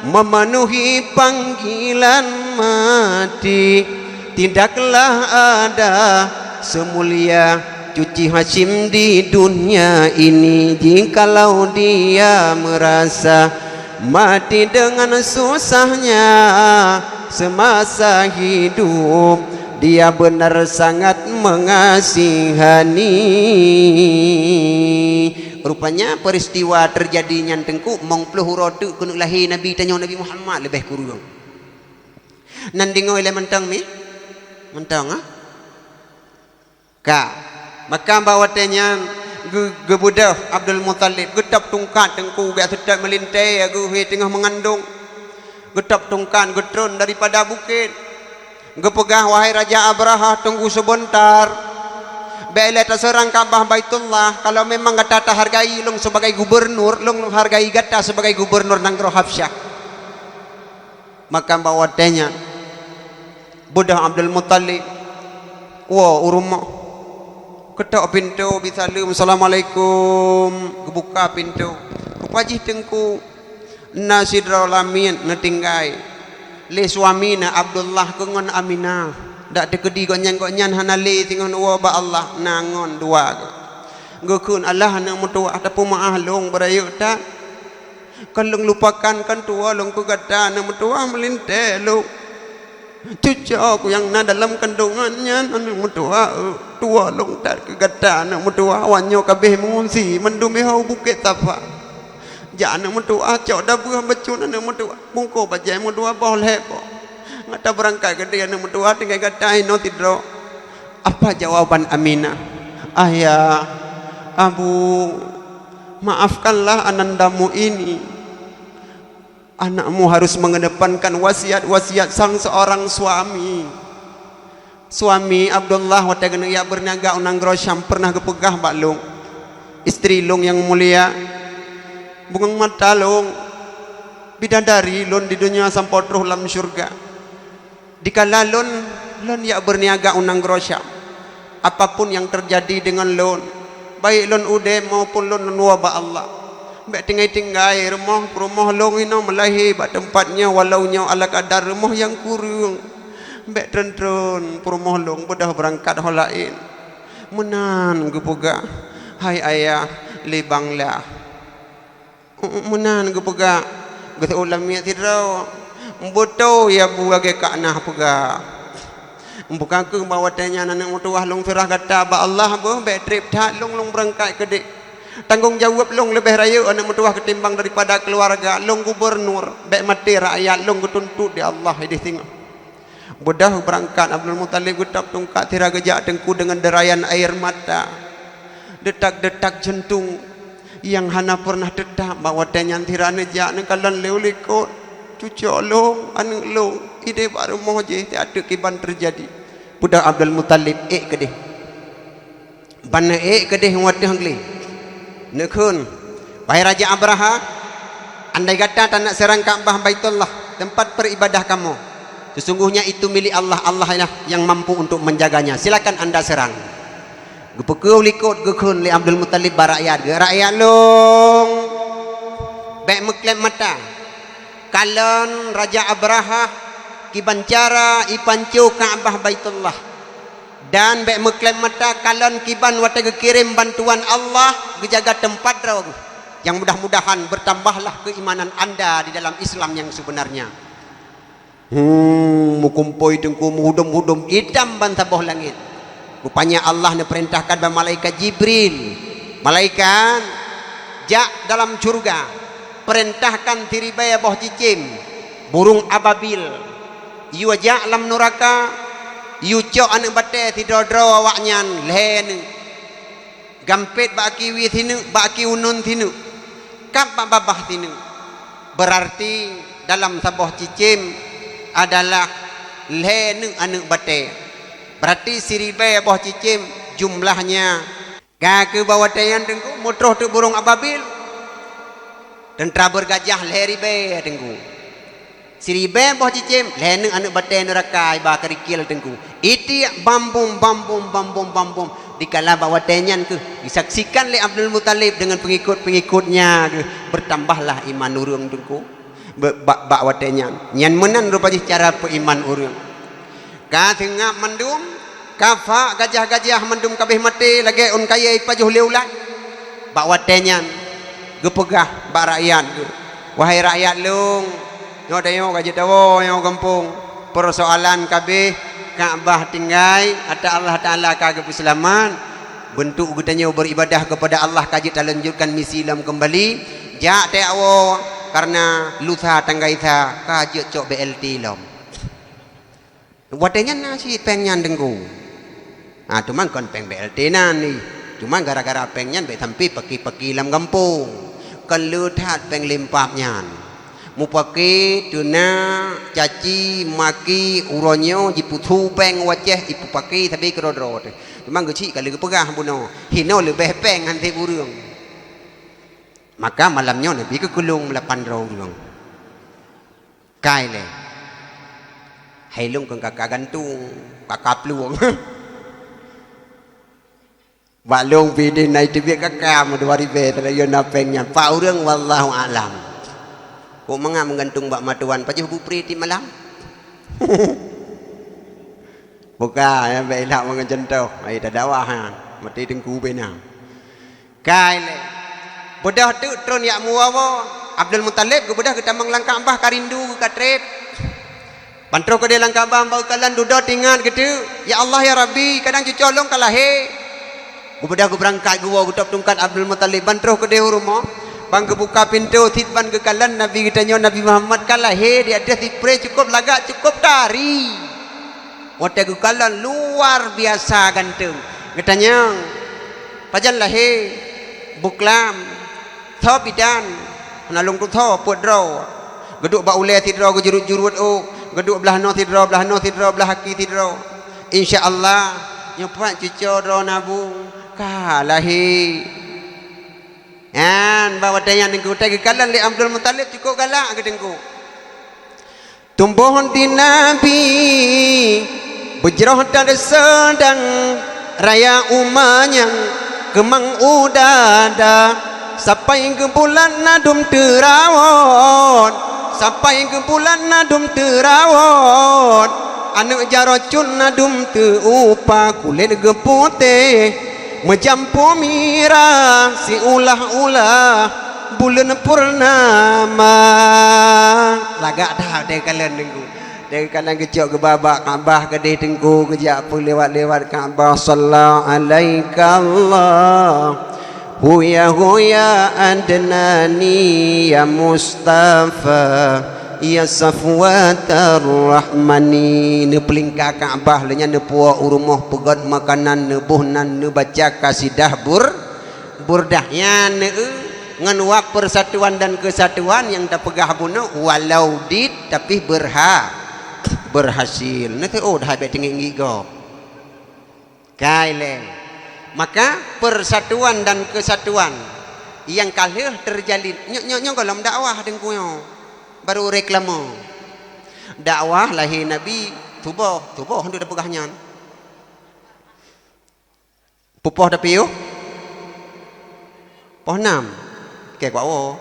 memenuhi panggilan mati. Tidaklah ada semulia Cucu Hasyim di dunia ini, jikalau dia merasa mati dengan susahnya semasa hidup, dia benar sangat mengasihani. Rupanya peristiwa terjadi nyan Teungku, mong ploh uroe teuk keuneuk lahé Nabi tanyoe Nabi Muhammad leubeh kureueng. Nan deungoe ilée mantong mi? Mantong, ha? Ka. Maka bak watée nyan, Geu-, geubeudôh Abdul Muthalib, geutôb tungkat Teungku, bék seutôt meulintée, geuhôi teungoh meungandong. Geutôb tungkat, geutreun daripada bukét. Geupeugah, "Wahai Raja Abrahah, tunggu seubeutar. Bék lé taseurang Ka'bah Baitullah. Kalau memang gata tahargai lôn sebagai gubernur, lôn hargai gata sebagai gubernur nanggroe Habsyah." Maka bak watée nyan, beudôh Abdul Muthalib woe u rumoh. Keutôk pintoe, bisaleuem, "Assalamualaikum." Geubuka pintoe. Rupa jih Teungku, na sidroe lamiet neutinggai lé suami na Abdullah keu ngon Aminah. Dak teukeudi gobnyan, gobnyan hana lé singoh neuwoe bak Allah, na ngon dua geuh. Geukheun, "Alah, aneuëk meutuwah, tapeumeuáh lôn beurayeuk that. Kon lôn lupakan, kon tuwoe lôn keu gata, aneuëk meutuwah, meulintée lôn. Cucoe ku nyang na dalam kandongan nyan, aneuëk meutuwah, tuwoe lôn that keu gata, aneuëk meutuwah. Awak nyoe ka abéh meungungsi mandum i ho u Bukét Safa. Jak, aneuëk meutuwah, cok dabeuh bacut, aneuëk meutuwah, bungkôh bajée meudua boh lhée boh. Gata beurangkat keudeh, aneuëk meutuwah, tinggai gata inoe sidroe." Apa jawaban Aminah? "Ayah, Abu, maafkanlah anandamu ini. Anakmu harus mengedepankan wasiat-wasiat sang seorang suami. Suami Abdullah watée geuneuk jak beurniaga u nanggroe Syam pernah geupeugah bak lôn, istri lôn nyang mulia, bungöng mata lôn, bidadari lôn di donya sampoe troh lam syeuruga. Dikala lôn, lôn jak beurniaga u nanggroe Syam, apapun nyang teujadi deungon lôn, baik lôn udeb maupun lôn, lôn woe bak Allah. Bék tinggai-tinggai rumoh, peurumoh lôn inoe meulahé bak teumpat nyoe, walau nyoe ala kadar rumoh nyang kureueng. Bék treun-treun peurumoh lôn, beudôh beurangkat ho laén." Meunan geupeugah, "Hai ayah, lé banglah." Meunan geupeugah, geuseuôt lamiet sidroe. "Beutôi ya Bu, lagée kak na peugah. Bukankeuh bak watée nyan aneuëk meutuwah lôn seurah gata bak Allah beuh, bék treb that lôn, lôn beurangkat keudeh. Tanggong jaweueb lôn leubeh rayeuk aneuëk meutuwah keutimbang daripada keuluwarga. Lôn gubernur, bék maté rakyat, lôn geutuntot di Allah ideh singoh." Beudôh beurangkat Abdul Muthalib geutôb tungkat sira geujak Teungku deungon deurayan air mata. Detak-detak jantung nyang hana peureunah teutap bak watée nyan sira neujak neukalon lé u likot. "Cucoe lôn, aneuëk lôn, ideh bak rumoh jih, teuka kiban teujadi." Beudôh Abdul Muthalib ék keudeh. Ban ék keudeh watée gleh. Neukheun, "Wahai Raja Abrahah, andai gata taneuk seurang Ka'bah Baitullah, teumpat peuribadah kamoe, sesungguhnya itu milik Allah, Allah lah nyang mampu untuk menjaganya. Silakan anda serang." Geupeukeu likot geukheun lé Abdul Muthalib bak rakyat geuh, "Rakyat lôn, bék meukleb mata. Kalon Raja Abrahah kiban cara ipanco Ka'bah Baitullah. Dan bék meukleb mata kalon kiban watée geukirém bantuan Allah geujaga teumpat droe geuh. Yang mudah-mudahan bertambahlah keimanan anda di dalam Islam yang sebenarnya." Hmm, meukumpôi Teungku, meuhudom-hudom, itam ban saboh langét. Rupanya Allah neupeurintahkan bak malaikat Jibril, "Malaikat, jak dalam syeuruga, peurintahkan siribée boh cicém, burung ababil, yue jak lam nuraka, yue cok aneuëk batée sidroe-droe awaknyan lhée neuëk. Gampét bak aki wie sineuk, bak aki uneuen sineuk, kab bak babah sineuk. Beurarti dalam saboh cicém adalah lhée neuëk aneuëk batée. Beurarti siribée boh cicém jumlahnya." Ka keuh bak watée nyan Teungku, meutroh teuk burung ababil. Teuntra beurgajah lhée ribée Teungku. Siribée boh cicém, lhée neuëk aneuëk batée nuraka iba keurikil Teungku. Itiek bambum, bambum, bambum, bambum. Dikala bak watée nyan keuh disaksikan lé Abdul Muthalib deungon peungikot-peungikotnya geuh, bertambahlah iman ureuëng Teungku. Be-, bak, bak watée nyan. Nyan meunan rupa jih cara peuiman ureuëng. Ka seungab mandum, ka fak gajah-gajah mandum ka abéh maté lagée ôn kayée ipajoh lé ulat. Bak watée nyan geupeugah bak rakyat geuh, "Wahai rakyat lôn, nyoe tanyoe ka jeuet tawoe nyoe gampông. Peusoalan ka abéh, Ka'bah tinggai, ata Allah Taala ka geupeuseulamat. Beuntuk geutanyoe beuribadah keupada Allah ka jeuet talanjutkan misi lom keumbali. Jak tawoe, kareuna lusa tanggai sa ka jeuet cok B L T lom." Watée nyan na cit péng nyan Teungku. Ha, teuma kon péng B L T nan ih. Cuma gara-gara péng nyan bèk sampai paki-paki lam gampông. Kon le that péng limpab nyan. Mupaki, teunak, caci, maki, uroe nyoe jiputhu péng u Aceh, ipupaki sabe keudroe-droe teuh. Cuma geuchik ka lheueh geupeugah bunoe, hinoe leubeh péng han sép ureueng. Maka malam nyoe Nabi geukeulong meulapan droe ureueng. Kai lé. Hai lôn kon ka ka gantung, ka ka plueng. Bak lôn pih deh na iteubiet ka ka meudua ribèe teuh, na péng nyan. Pat ureueng, wallahu a'lam. Kok mangat meugantung bak matuan, pajoh bukri tiep malam? Buka, ya, bèk ilak mangat contoh. Ai, tadakwah, ha. Maté teungku bena. Kai lé. Beudôh teuk tron jak meuwoe-woe. Abdul Muthalib geubeudôh geutamong lam Ka'bah, ka rindu, ka trép. Ban troh keudéh lam Ka'bah bak geukalon, dudoe teuingat geuteuk, "Ya Allah, ya Rabbi, kadang cucoe lôn ka lahé." Geubeudôh geubeurangkat geuwoe geutôb tungkat Abdul Muthalib, ban troh keudéh u rumoh, ban geubuka pintoe cit ban geukalon Nabi geutanyoe, Nabi Muhammad ka lahé di ateueh sipreh, cukôp lagak, cukôp tari. Watèe geukalon luar biasa ganteng. Geutanyong, "Pajan lahé?" "Buklam." "Soe bidan?" "Hana lôn tusoe, peuet droe." Geuduek bak ulèe sidroe, geujurut-jurut ôk. Geuduek blah noe sidroe, blah noe sidroe, blah aki sidroe. "Insya Allah, nyoe pat cucoe droeneuh, Bu, ka lahé." Nyan, bak watèe nyan Teungku, watèe geukalon lé Abdul Muthalib, cukôp galak keu Teungku. Tumbôh di Nabi, beujroh that seudang raya uma nyang keumang u dada, sapai geubulat na dum teurawot, sapai geubulat na dum teurawot, aneuk jaroe cut na dum teuupa, kulét geuputéh, meujampu mirah siulah-ulah buleuen purnama. Lagak that teukalon Teungku. Teukalon geucok geuba bak Ka'bah keudéh Teungku, geujak peulewat-lewat Ka'bah. Salla alaikallah, huya huya Adnani, ya Mustafa, ya Safwatar Rahmani. Neupeulingka Ka'bah, lheueh nyan neupuwoe u rumoh, peugöt makanan, neuboh nan, neubaca kasidah bur-, Burdah. Nyan, eu, ngon wak persatuan dan kesatuan nyang tapeugah bunoe, walau dit, tapi berha-, berhasil. Neuteuôt hai bèk teungiek-ngiek gob. Kai lé. Maka persatuan dan kesatuan nyang ka lheueh terjalin. Nyoe, nyoe, nyoe gohlom dakwah Teungku nyoe. Baru reklame. Dakwah lahé Nabi tuboh, tuboh untuk tapeugah nyan. Peupoh tapiôh? Poh nam. Oke, kuat woe.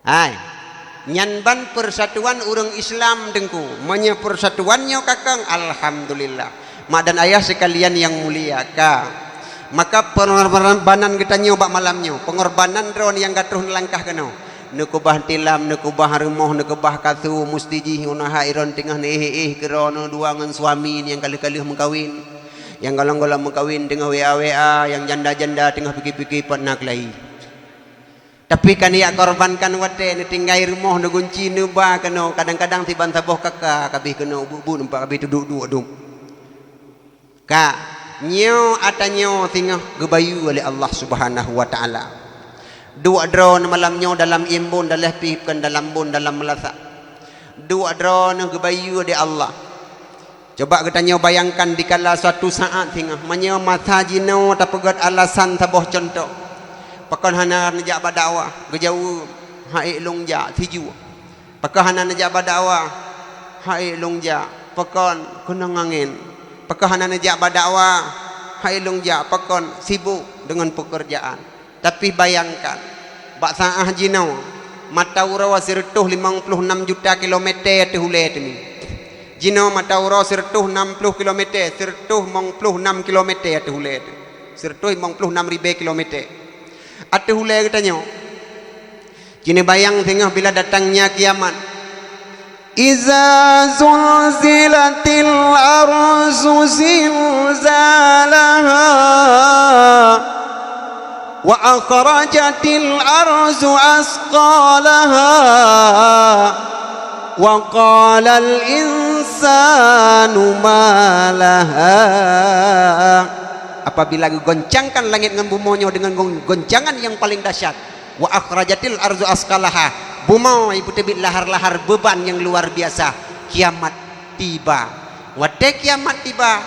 Hai. Nyan ban persatuan ureueng Islam Teungku. Meunyoe persatuan nyoe ka kong, alhamdulillah. Mak dan ayah sekalian yang mulia, ka. Maka pengorbanan geutanyoe bak malam nyoe, pengorbanan droe nyang ka troh neulangkah keunoe. Neukeubah tilam, neukeubah rumoh, neukeubah kasô, musti jih ngon hai droe teungoh neuéh-éh keudroe dua ngon suami nyang ka lheueh-ka lheueh meukawen. Nyang golom-golom meukawen teungoh W A W A, nyang janda-janda teungoh pike-pike pot na keulayi. Tapi ka neujak korbankan watèe, neutinggai rumoh, neugunci, neuba keunoe, kadang-kadang siban saboh kaka kabeh keunoe, buet-buet nampak kabeh teuduek-duek dum. Ka, nyoe ata nyoe singoh geubayeue lé Allah Subhanahu wa Ta'ala. Duek droe neumalam nyoe dalam imbon, dalam pih kon dalam bon, dalam meulasak. Duek droe neuh geubayeue lé Allah. Coba geutanyoe bayangkan dikala suatu saat singoh, meunyoe masa jinoe tapeugöt alasan saboh cuntoh, pakon hana neujak bak dakwah, geujaweueb, "Hai lôn jak sijuek." Pakon hana neujak bak dakwah, "Hai lôn jak." Pakon? "Keunong angén." Pakon hana neujak bak dakwah, "Hai lôn jak." Pakon? "Sibuk deungon peukeurjaan." Tapi bayangkan, bak saát jinoe, mata uroe sireutôh limong ploh nam juta kilomete ateueh ulèe teungoh. Jinoe mata uroe sireutôh nam ploh kilomete, sireutôh limong ploh nam kilomete ateueh ulèe teungoh. Sireutôh limong ploh nam ribèe kilomete. Ateueh ulèe geutanyoe. Keuneuk bayang singoh bila datangnya kiamat. Iza zulzilatil ardu zilzalaha, wa akhrajatil ardu asqalaha, wa qalal insanu ma laha. apabila geugoncangkan langét ngon bumoe nyoe deungon gon-, goncangan nyang paleng dahsyat, "Wa akhrajatil ardu asqalaha," bumoe ipeuteubiet lahar-lahar beuban nyang luar biasa, kiamat tiba. Watée kiamat tiba,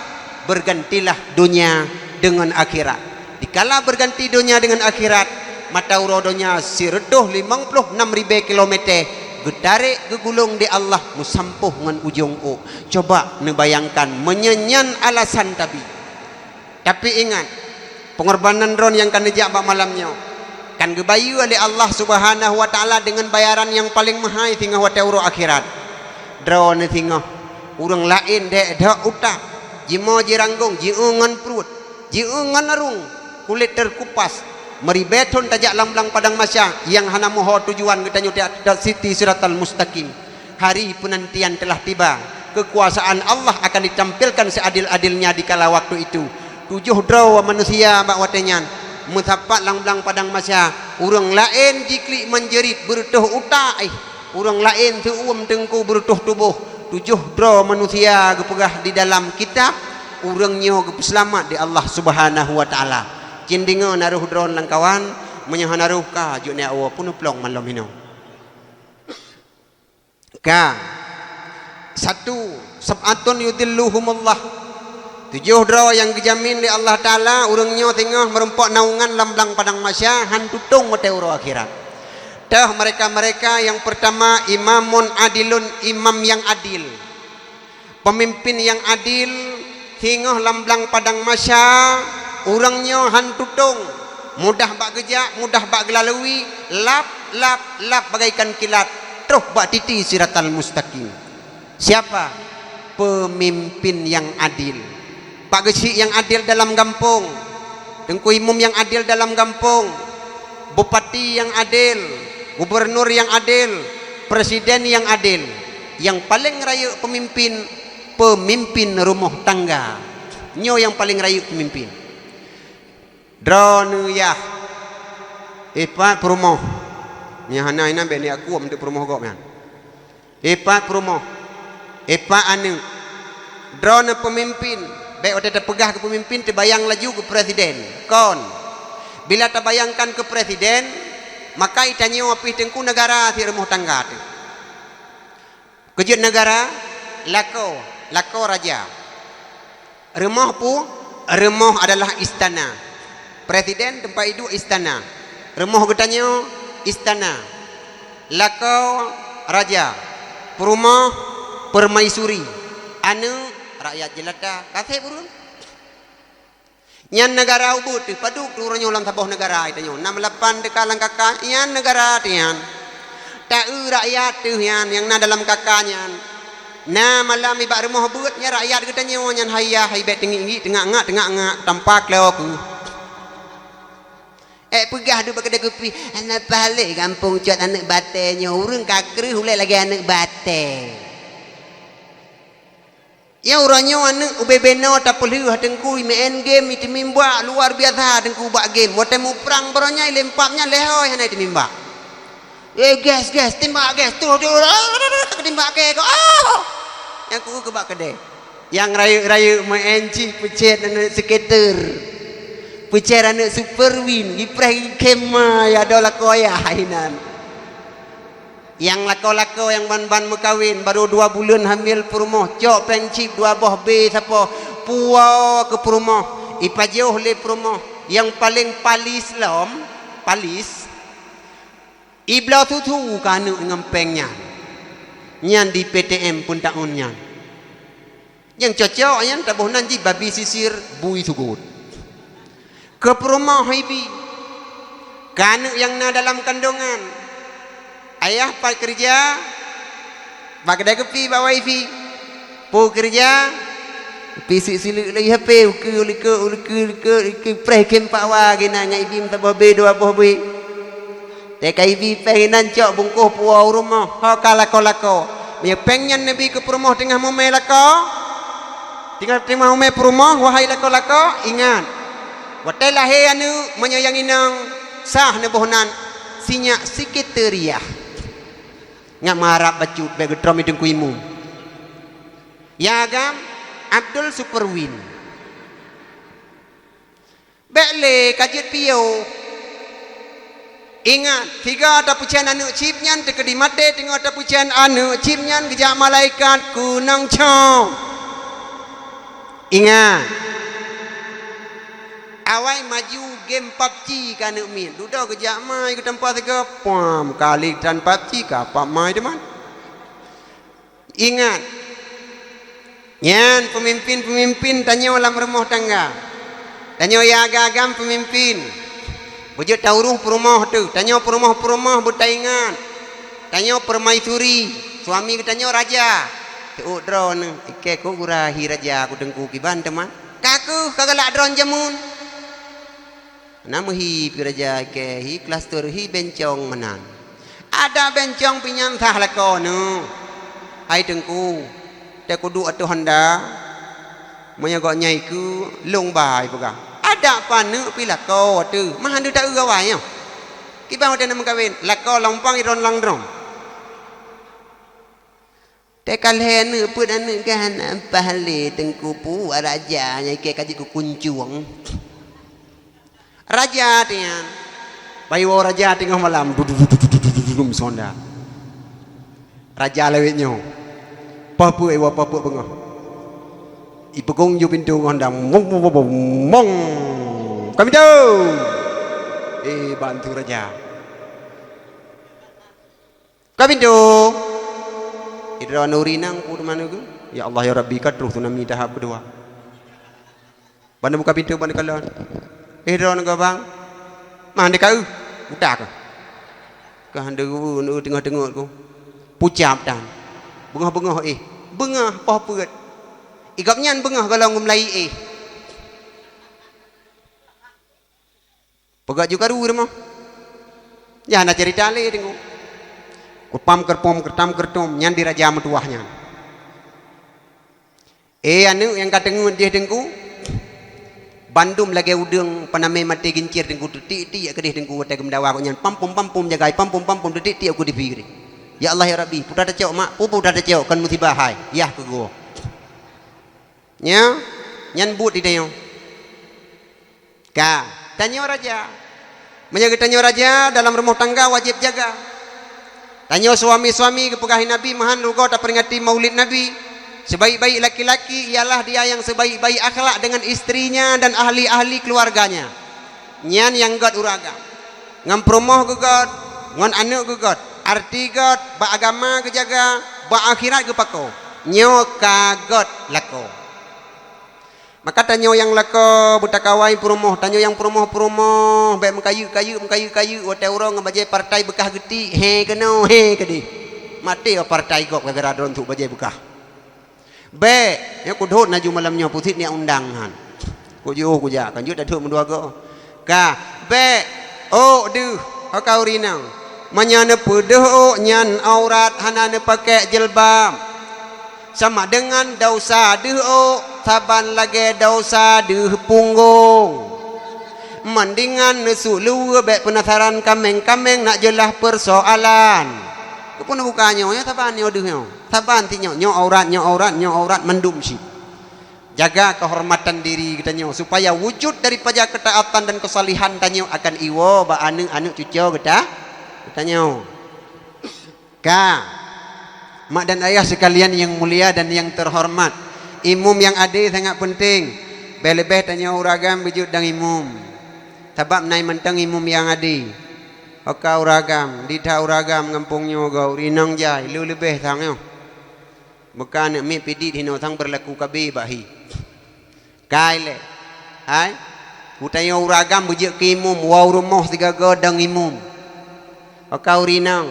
bergantilah donya deungon akhirat. Dikala berganti donya deungon akhirat, mata uroe donya sireutôh limong ploh nam ribée kilomete geutarek geugulong di Allah meusampôh ngon ujong ôk. Coba neubayangkan meunyoe nyan alasan tabi. Tapi ingat, peungorbanan droe nyang ka neujak bak malam nyoe, kan geubayeue lé Allah Subhanahu wa Taala deungon bayaran nyang paleng meuhai singoh watée uroe akhirat. Droeneuh singoh, ureuëng laén dek dok utak, jimoe jiranggong, jieu ngon pruet, jieu ngon arung, kulét teukupas, meuribée thon tajak lam blang padang mahsyar nyang hana meuho tujuan geutanyoe tiak-tiak siti siratal mustaqim. Hari peunantian telah tiba. Keukuasaan Allah akan ditampilkan seadil-adilnya di kala waktu itu. Tujoh droe manusia bak watée nyan meusapat lam blang padang mahsyar. Ureuëng laén jiklik manjeurit beureutoh utak, eh, ureuëng laén seu-uem teungku beureutoh tuboh. Tujoh droe manusia geupeugah di dalam kitab, ureuëng nyoe geupeuseulamat di Allah Subhanahu wa Taala. Cit deungoe na roh droe lam kawan, meunyoe hana roh ka jok neuk awoe peunuplong malom hinoe. Ka. Satu, sab'atun yudhilluhumullah. Tujoh droe nyang geujamin lé Allah Taala, ureuëng nyoe singoh meurumpok naungan lam blang padang mahsyar, han tutong watée uroe akhirat. Teuh mereka-mereka, yang pertama, imamun adilun, imam yang adil. Peumimpin nyang adil, singoh lam blang padang mahsyar, ureuëng nyoe han tutong, mudah bak geujak, mudah bak geulalui, lap, lap, lap bagaikan kilat, troh bak titi siratal mustaqim. Siapa? Peumimpin nyang adil. Pak geuchik nyang adil dalam gampông, teungku imum nyang adil dalam gampông, bupati nyang adil, gubunur nyang adil, presiden nyang adil. Nyang paleng rayeuk peumimpin, peumimpin rumoh tangga. Nyoe nyang paleng rayeuk peumimpin. Droeneuh yah, ipat peurumoh. Nyang hana inan bék neuaku meunteuk peurumoh gob nyan. Ipat peurumoh, ipat aneuëk. Droeneuh peumimpin, bék watée teupeugah keu peumimpin teubayang laju keu presiden. Kon. Bila tabayangkan keu presiden, maka itanyoe pih teungku neugara sit rumoh tangga teuh. Keujeuet neugara, lakoe, lakoe raja. Rumoh pu-, rumoh adalah istana. Presiden teumpat iduek istana. Rumoh geutanyoe istana. Lakoe raja. Peurumoh permaisuri. Aneuëk rakyat jelata. Ka seb ureuëng. Nyan neugara ubeut teuh, padub teuh uroe nyoe lam saboh neugara itanyoe. Nam lapan teuka lam kaka, nyan neugara teuh nyan. Ta-eu rakyat teuh nyan nyang na dalam kaka nyan. Na malam ibak rumoh beuet nyan rakyat geutanyoe nyan, hai yah, hai bék teungiek-ngiek, teungak-ngak, teungak-ngak, tampa kloe keuh. Ék peugah duek bak keudée kupi, hana paléh gampông cot aneuëk batée nyoe, ureuëng ka kreueh ulée lagée aneuëk batée. Ya uroe nyoe aneuëk ubé-bé noe tapeulheueh teungku, imeu'en game, iteumimbak luar biasa teungku bak game. Watée muprang baroe nyan ilempap nyan lehoi hana iteumimbak. Eh, gas, gas, timbak gas, tuh, tuh, timbak gas, oh! Nyang ku keubak keudée. Nyang rayeuk-rayeuk meu'en cit peucet aneuëk skater. Peucet aneuëk Super Win, ipreh khema ya dola koya inan. Nyang lakoe-lakoe nyang ban-ban meukawen, barô dua buleuen hamil peurumoh, cok péng chip dua boh bé sapoh, puwoe keu peurumoh, ipajoh lé peurumoh. Nyang paleng palis lom, palis, ibloe susu keu aneuëk ngon péng nyan. Nyan di P T M peutaun nyan. Nyang cocok nyan taboh nan jih babi sisir bui sugot. Keu peurumoh ibi, keu aneuëk nyang na dalam kandongan. Ayah pat keureuja? Bak keudée kupi bak wifi. Peue keureuja? Kupi sileuk-sileuk lagi H P, ukeue, uleukeu, uleukeu, uleukeu, uleukeu, preh khém pak wa geunan ngon ibi meusaboh bé, dua boh bé. Teuka ibi péng inan cok bungkôh puwoe u rumoh, ho ka lakoe-lakoe. Meunyoe péng nyan neubi keu peurumoh teungoh mumé lakoe, teungoh, teungoh mumé peurumoh, wahai lakoe-lakoe, ingat! Watée lahé aneuëk, meunyoe nyang inong sah neuboh nan, sinyak Sekretariah. Ngat meuharab bacut bék geutrom i teungku imum. Nyang agam, Abdul Superwin. Bék lé ka jeuet piôh. Ingat, sigoe tapeucen aneuk chip nyan teukeudi maté, teungoh tapeucen aneuk chip nyan geujak malaikat keunong cong. Ingat, awai maju game PUBG ka aneuk miet. Dudoe geujak mai geutampa sigoe, pam, kali tan PUBG ka pam mai teuma. Ingat, nyan peumimpén-peumimpén tanyoe lam rumoh tangga. Tanyoe ya agam-agam peumimpén. Beujeuet tauroh peurumoh teuh. Tanyoe peurumoh-peurumoh beutaingat. Tanyoe permaisuri. Suami geutanyoe raja. Teuôt droeneuh. Ikei kok gura hi raja ku teungku kiban teuma. Ka keuh ka galak droeneuh jameun. Na meuhi pi raja ikei, hi klaster, hi bencong meunan. Adak bencong pi nyan sah lakoe neuh. Hai teungku, teukuduek ateueh honda. Meunyoe gobnyan ikeue, lôn ba ipeugah. Adak paneuk pi lakoe teuh, meuhan deuh taeu awai nyoe. Kiban watée na meukawen, lakoe lompang idron lang drom. Teuka lhée aneuk peuet aneuk geuh hana paih lé teungku, peue raja nyan ikei ka jeuet keu kuncueng. Raja tian. Bayoe raja teungoh malam, dudum sonda. Raja lawét nyoe. Poh peuet iwoe poh peuet beungoh. Ipeugong ju pintoe ngon dang. Mong, mong, mong, mong, mong. Ka pintoe. Eh, bantu raja. Ka pintoe. Idroe nuri nang ku teuma neu geuh. Ya Allah ya Rabbi, ka troh tsunami tahap keudua. Ban buka pintoe ban kalon. Eh, droeneuh gobang. Mah dikaeu. Utak. Ka han deuh teungoh-teungoh ku. Pucap tan. Beungoh-beungoh eh. Beungoh poh peuet. Igobnyan beungoh golom geumlai eh. Peugah ju karu rumoh. Nyan na cerita lé teungku. Kupam kerpom kertam kertom nyan di raja meutuwah nyan. Eh, aneuk nyang ka teungeut jih teungku. Bandum lagée udeueng peunamé maté gincir teungku, teutik-tik keudeh teungku watée geumeudawa gobnyan. Pampum-pampum jagai, pampum-pampum teutik-tik aku di piring. Ya Allah ya Rabbi, putra tacok mak, pu putra tacok kon musibah hai. Yah keu goe. Nya, nyan buet di tanyoe. Ka, tanyoe raja. Meunyoe geutanyoe raja, dalam rumoh tangga wajéb jaga. Tanyoe suami-suami geupeugah Nabi meuhan rugoe taperingati Maulid Nabi. Sebaik-baik laki-laki ialah dia yang sebaik-baik akhlak dengan istrinya dan ahli-ahli keluarganya. Nyan nyang gét ureueng agam. Ngon peurumoh geuh gét, ngon aneuk geuh gét, arti gét, bak agama geujaga, bak akhirat geupakoe. Nyoe ka gét lakoe. Maka tanyoe nyang lakoe beutakawai peurumoh, tanyoe nyang peurumoh-peurumoh, bék meukayeuk-kayeuk, meukayeuk-kayeuk, watée uroe ngon bajée partai beukah geutik, he keunoe, he keudeh. Maté oh partai gob gara-gara droe ntuk bajée beukah. Bék, nyoe kudhôt laju malam nyoe pusit niyak undang nyan. Kujiôh kujak, kan jeuet tathôt meudua goe. Ka, bék, ôk deuh, ho ka ureueng inong. Meunyoe neupeudeuh ôk nyan aurat hana neupakék jilbab. Sama deungon desya deuh ôk, saban lagée desya deuh punggong. Meundingan neusuk luweue bék peunasaran kaméng-kaméng nak jeulaih peursoalan. Keupeue neubuka nyoe, nyoe saban nyoe deuh nyoe. Saban si nyoe, nyoe aurat, nyoe aurat, nyoe aurat mandum cit. Jaga keuhormatan diri geutanyoe supaya wujud daripada keutaatan dan keusalihan tanyoe akan iwoe bak aneuk-aneuk cucoe geuta-, geutanyoe. Ka. Mak dan ayah sekalian yang mulia dan yang terhormat, imum nyang ade sangat penting. Leubeh-leubeh tanyoe ureueng agam beujeuet dong imum. Sabab na mantong imum nyang ade. Oka ureueng agam, di that ureueng agam gampông nyoe goe ureueng inong jai, le leubeh sang nyoe. Bukan aneuk miet pidit hinoe sang beurlaku kabe bak hi. Kai lé. Hai. Geutanyoe ureueng agam beujeuet keu imum, woe u rumoh sigoe-goe dong imum. Oka ureueng inong.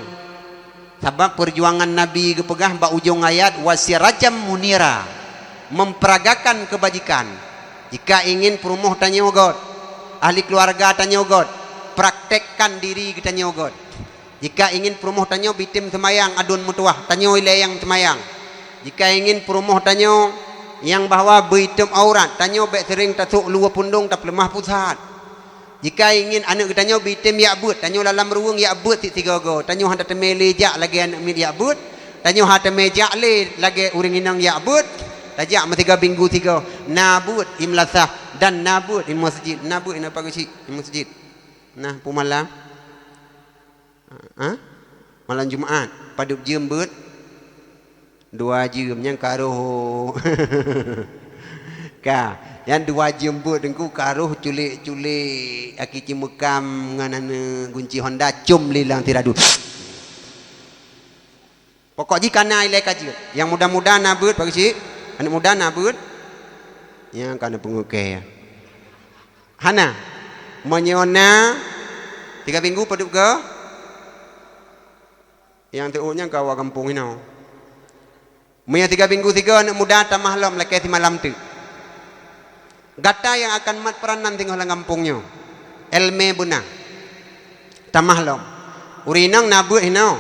Sabab peujuangan Nabi geupeugah bak ujong ayat, "Wa sirajam munira", memperagakan kebajikan. Jika ingin peurumoh tanyoe gét, ahli keluarga tanyoe gét, praktekkan diri geutanyoe gét. Jika ingin peurumoh tanyoe bitem seumayang aduen meutuwah, tanyoe ilée nyang seumayang. Jika ingin peurumoh tanyoe nyang bahwa beuitem aurat, tanyoe bék seuring tasok luweue pundong tapeuleumah pusat. Jika ingin aneuk geutanyoe bitem yak beuet, tanyoe lalam ruweueng yak beuet sit sigoe-goe, tanyoe hana teumé lé jak lagée aneuk miet yak beuet, tanyoe hana teumé jak lé lagée ureueng inong yak beuet. Tajak meusigoe minggu sigoe, na beuet i meulasah dan na beuet i meuseujid. Na beuet i napa geuchik i meuseujid? Nah, peue malam? Ha? Malam Jumat, padub jeuem beuet? Dua jeuem, nyang ka roh. Ka, nyang dua jeuem beuet Teungku ka roh culek-culek aki Cimeukam ngon aneuk gunci Honda com lé lam siradu. Pokok jih ka na ilée ka jeuet. Nyang muda-muda na beuet, Pak Geuchik. Aneuk muda na beuet. Nyang ka na peungukée. Hana. Meunyoe na, tiga minggu padub goe? Nyang teuôt nyan ka awak gampông inoe. Meunyoe tiga minggu sigoe aneuk muda tamah lom lakée simalam teuk. Gata nyang akan mat peuranan singoh lam gampông nyoe. Éleumé beuna. Tamah lom. Ureueng inong na beuet hinoe?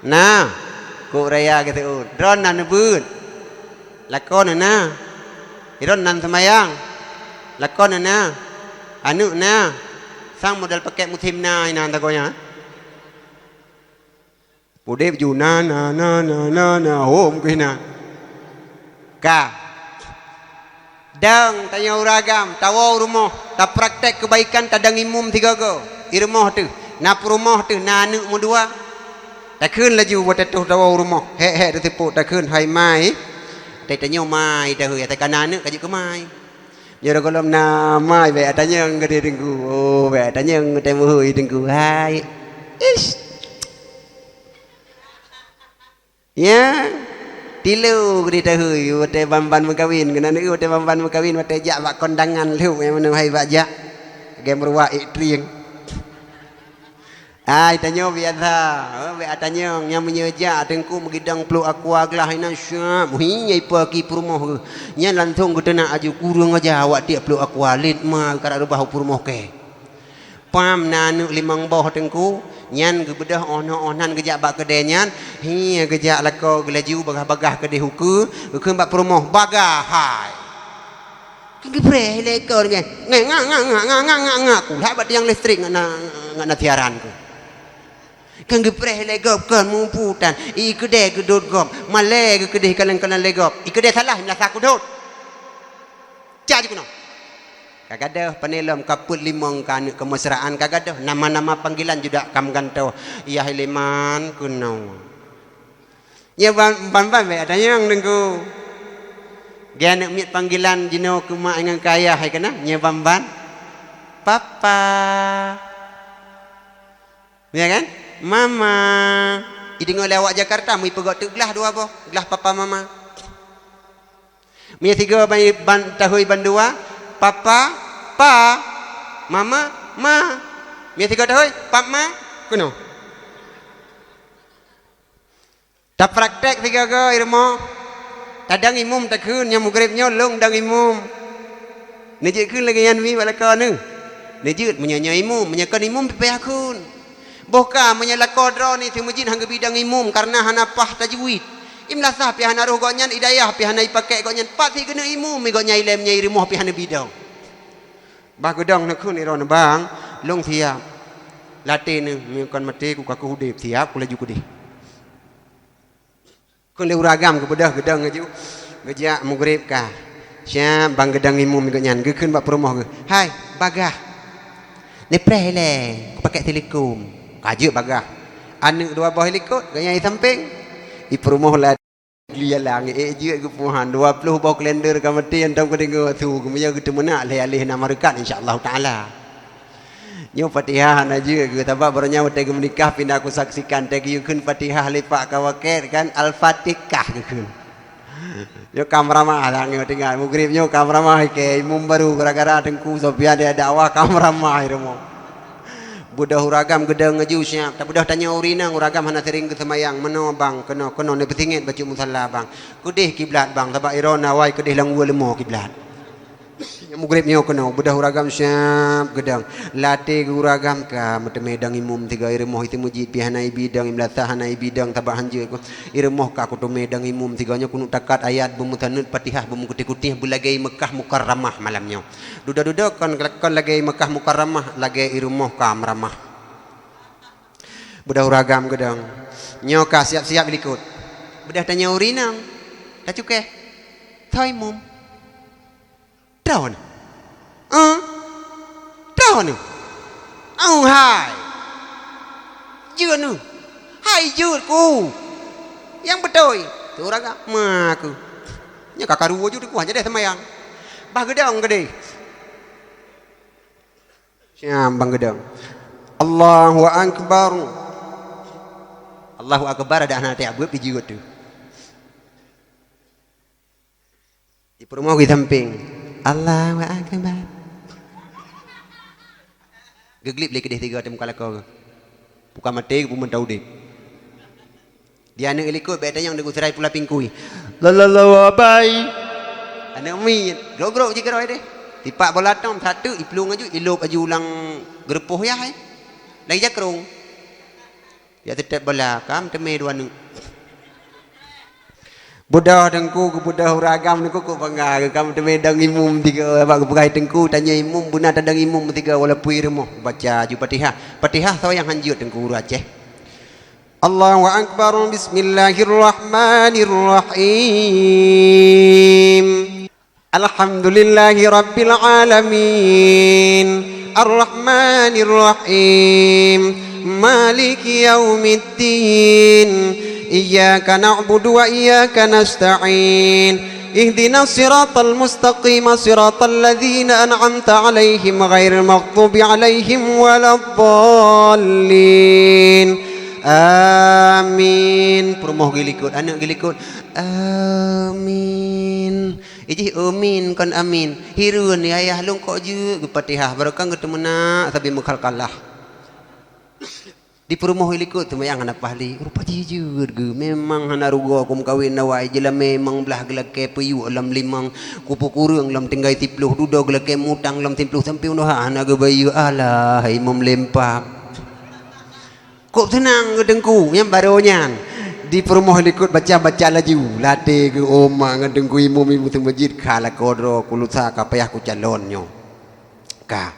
Na. Kok raya geuseuôt. Droeneuh na neubeuet? Lakoe neuh na. Droeneuh na seumayang? Lakoe neuh na. Aneuk na. Sang modal pakét musém na inan tagoe nyan. Udeb ju na, na, na, na, na, na, hom keuh na. Ka. Dang tanyoe ureueng agam, tawoe u rumoh, tapraktek keubaikan, tadang imum sigoe-goe. I rumoh teuh, na peurumoh teuh, na aneuk meudua. Takheun laju watée toh tawoe u rumoh, hék-hék teuseupôt takheun, "Hai mai." Watée tanyoe mai dahôi, watée ka na aneuk ka jeuet keu mai. Nyoe gohlom na mai, bék atanyong keudeh Teungku. Oh, bék atanyong teuh meuhôi Teungku. Hai. Ish. Ya, tilu keudeh tahôi, watée ban-ban meukawen, keunan watée ban-ban meukawen, watée jak bak kondangan lhok nyang meunoe hai bak jak. Lagée meuruwah ék trieng. Ai, tanyoe biasa, oh, bék atanyong, nyang meunyoe jak Teungku meugidang pluek aqua glah inan syab, hi, nyang ipa ki peurumoh geuh. Nyan langsong geuteunak aju kureueng aja awak tiek pluek aqua, lét ma karak reubah u peurumoh kée. Pam na aneuk limong boh Teungku, nyan geubeudôh oh noe oh nan geujak bak keudée nyan, hi geujak lakoe geulaju bagah-bagah keudeh ukeue, geukheun bak peurumoh, "Bagah hai!" Kan geupreh lé kon nyan, "Ngai, nga, nga, nga, nga, nga, nga, nga, kulah bak tiang listrik ngat na, ngat na siaran ku." Kan geupreh lé gob kon mupu tan, i keudée geudot gob, malée geukeudeh kalon-kalon lé gob, i keudée salah, i meulasa kudot. Cak jikeunoe. Ka gadôh, pane lom ka peuet limong ka aneuk keumesraan ka gadôh, nama-nama panggilan judak ka meugantoe. Yah Ileman keunoe. Nyoe ban-, ban-ban bék atanyong Teungku. Geu aneuk miet panggilan jinoe keu mak ngon keu ayah hai keunan, nyoe ban-ban. Papa. Ya kan? Mama. Ideungoe lé awak Jakarta, meuipeugöt teuk glah dua boh, glah papa mama. Meunyoe sigoe ban, ban, tahôi bandua, papa, pa, mama, ma. Meunyoe sigoe tahôi, pap, ma, keunoe. Tapraktek sigoe-goe i rumoh. Tadang imum takheun, nyang mugreb nyoe lôn dang imum. Neujeuet kheun lagée nyan wih bak lakoe neuh. Neujeuet meunyoe nyoe imum, meunyoe kon imum pih payah kheun. Boh ka meunyoe lakoe droeneuh si meujid han geubi dang imum kareuna hana paih tajwid. I meulasah pih hana roh gobnyan, i dayah pih hana ipakék gobnyan, pat si keuneuk imum i gobnyan ilée meunyoe i rumoh pih hana bidong. Bah geudong neukheun i droeneuh bang, lôn siab. Laté neuh, meunyoe kon maté ku ka keuh udeb, siab ku laju keudeh. Kheun lé ureueng agam geubeudôh geudong laju, geujak mugreb ka. Siab bang geudong imum i gobnyan, geukheun bak peurumoh geuh, "Hai, bagah! Neupreh ilée, kupakék silikon." Ka jeuet bagah. Aneuk dua boh i likot, gobnyan i sampéng. I peurumoh la- Geuyalang, ék jeuet geupuhan, dua ploh boh kalender ka maté, hantom geudeungoe su, meunyoe geuteumeunak lhée aléh na mareukat, insya Allahu taala. Nyoe Fatihah hana jeuet geuh, sabab baroe nyan watée geumeunikah pih na kusaksikan, teuh geuyue kheun Fatihah lé Pak Kawakét kan, Al-Fatihah geukheun. Nyoe ka meuramah, tanyoe tinggai mugreb nyoe ka meuramah ikée imum baru gara-gara Teungku Sofyan dakwah ka meuramah i rumoh. Beudôh ureueng agam geudong laju siab, tabeudôh tanyoe ureueng inong, ureueng agam hana seuring geuseumayang, meunoe bang, keunoe, keunoe neupeusingét bacut musala bang. Keudeh kiblat bang, sabab i droeneuh awai keudeh lam ueh leumo kiblat. Mugreb nyoe keunoe, beudôh ureueng agam siab geudong. Laté geu ureueng agam ka meuteumé dang imum tiga i rumoh, i teumeujid pih hana ibi dang, i meulasah hana ibi dang, sabab hanjeuet ku. I rumoh ka kuteumé dang imum tiga nyoe, kuneuk takat ayat beumeusaneut Fatihah beumeukutéh-kutéh beulagée Meukah Mukarramah malam nyoe. Dudoe-dudoe kon, kon lagée Meukah Mukarramah, lagée i rumoh ka meuramah. Beudôh ureueng agam geudong. Nyoe ka siab-siab i likot. Beudôh tanyoe ureueng inong. Tacukéh. Thai mum. Droeneuh. Eh? Droeneuh. Au hai. Jeuet neuh. Hai jeuet ku. Nyang beutôi. Tu raga. Ma ku. Nyoe ka karu jeuet ku hanya deh seumayang. Bah geudong keudeh. Siap bang geudong. Allahu Akbar. Allahu Akbar ada anak tiap buet di jeuet tu. Di peurumoh di samping. Allahu Akbar. Geuglib lé keudeh tiga tem kalako. Bukan maté, bukan tau udeb. Di aneuk likot bèk tanyong deungon sirai pula pingkui. Lalalawai. Aneuk miet, grok-grok jih keudroe deh. Tipak bola tom satu iplueng aju, ilop aju ulang geurupoh yah, eh. Lagi jakrong. Ya tetep bola, kam teumé dua neuk. Beudoh teungku, geubeudôh uragam teungku kok bangga, kam teumé dong imum tiga, bak geupeugah teungku, tanyoe imum beuna tadong imum tiga walaupun rumoh baca aju Fatihah. Fatihah soe nyang hanjeuet teungku ureueng Aceh. Allahu Akbar. Bismillahirrahmanirrahim. Alhamdulillahi Rabbil Alamin. Arrahmanirrahim. Maliki yaumiddin. Iyyaka na'budu wa iyyaka nasta'in. Ihdinas siratal mustaqim, siratal ladzina an'amta 'alaihim, ghairil maghdubi 'alaihim waladdallin. Amin. Peurumoh geulikot, aneuk geulikot. Amin. Ijih amin kon amin. Hireuen, ya ayah lôn kok jeuet geufatihah, barokon geuteumeunak sabe meukalkalah. Di peurumoh ilikot teumayang hana paih lé, rupa jih jeuet geuh. Memang hana rugoe ku meukawen awai, jeulamé memang blah geulakée peuyuek lom limong, kupu kureueng lom tinggai siploh, dudoe geulakée mutang lom siploh, sampoe unoha hana geubayeue. Alah, hai meumeulempam. Kok seunang geuh teungku, nyang barô nyan. Di peurumoh likot baca-baca laju, latée geuh oma ngon teungku imum, imum teumeujid ka lakoe droe, ku lusa ka payah ku calon nyoe. Ka.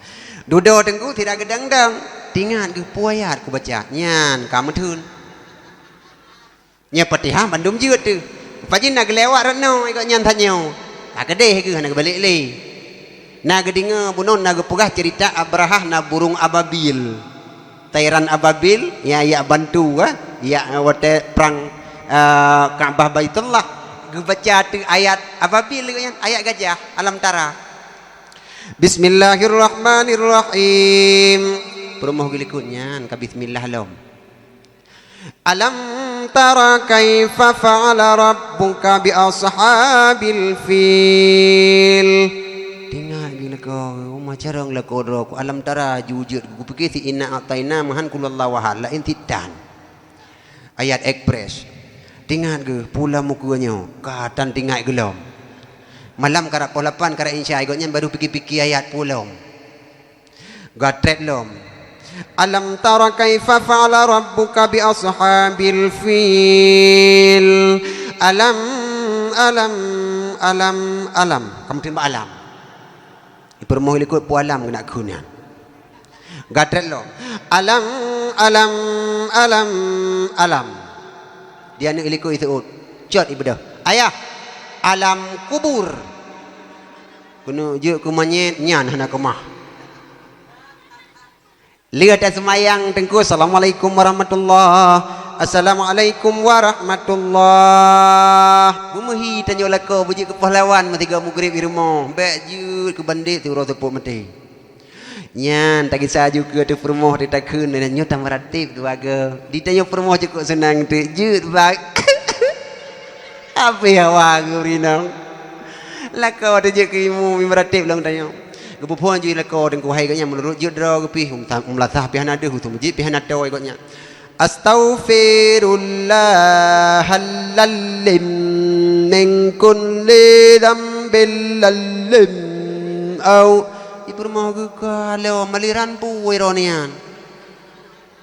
Dudoe teungku sira geudang-dang, tingat geuh peue ayat kubaca, nyan ka meutheun. Nyoe Fatihah bandum jeuet teuh. Pajin na geulewat rot noe, ikot nyan that nyoe. Ka keudeh geuh hana geubalek lé. Na geudeungoe bunoe na geupeugah ceurita Abrahah na burung ababil. Tairan ababil, ya, yak bantu, eh, yak watée prang, eh, Ka'bah Baitullah. Geubaca teuh ayat ababil geuh nyan, ayat gajah, alam tara. Bismillahirrahmanirrahim. Peurumoh geulikot nyan ka bismillah lom. Alam tara kaifa fa'ala rabbuka bi ashabil fil. Tingat geuh lakoe, uma carông lakoe droe ku alam tara jujeuet geupiké si inna a'taina meuhan kulalla wahal laén sitan. Ayat ekspres. Tingat geuh, pula mukeue nyoe, ka tan tingat geulom. Malam karab poh lapan karab insya, gobnyan baru pike-pike ayat pulom. Gatrét lom. Alam tara kaifa fa'ala rabbuka bi ashabil fil. Alam, alam, alam, alam. Kamu timbak alam. Di peurumoh likot peue alam keuneuk kheun nyan. Gatrét lom. Alam, alam, alam, alam. Di aneuk likot iseuôt. Cot ibeudôh. Ayah, alam kubur. Keuneuk jeuet keu manyét nyan hana keumah. Lheueh taseumayang teungku, "Assalamualaikum warahmatullah. Assalamualaikum warahmatullah." Beumeuhi tanyoe lakoe beujeuet keu pahlawan meusigoe mugreb di rumoh. Bèk jeuet keu bandét siuroe seupôt maté. Nyan tagisa ju keu ateueh peurumoh teutakheun nyoe tameurateb dua goe. Di tanyoe peurumoh cukôp seunang teuk jeuet bak. Abéh awak geurinong. Lakoe teuh jeuet keu imu meurateb lom tanyoe. Geupeuphon ju lakoe teungku hai gobnyan meunurot jeuet droe geupih, um, ta-, um lasah pih hana deuh, um jeuet pih hana toe gobnyan. Astaghfirullahallazim min kulli dzambil lazim. Au, di peurumoh geukalon aliran peue droe nyan.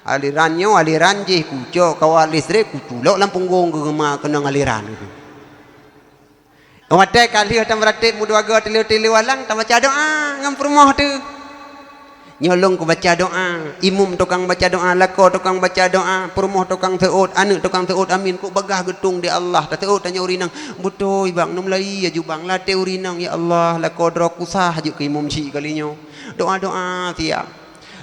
Aliran nyoe aliran jih, kucok kawat listrik, kuculok lam punggong geuh ma keunong aliran. Watèe ka lheueh tameurateb meudua goe tileue-tileue walang, tabaca doa ngon peurumoh teuh. Nyoe lôn kubaca doa, imum tukang baca doa, lakoe tukang baca doa, peurumoh tukang seuôt, aneuëk tukang seuôt, amin. Kok bagaih geutung di Allah, taseuôt tanyoe ureuëng inong, "Beutôi bang, neumulai aju bang, latée ureuëng inong, ya Allah, lakoe droe kusah jeuet keu imum syiek kali nyoe." Doa-doa siap.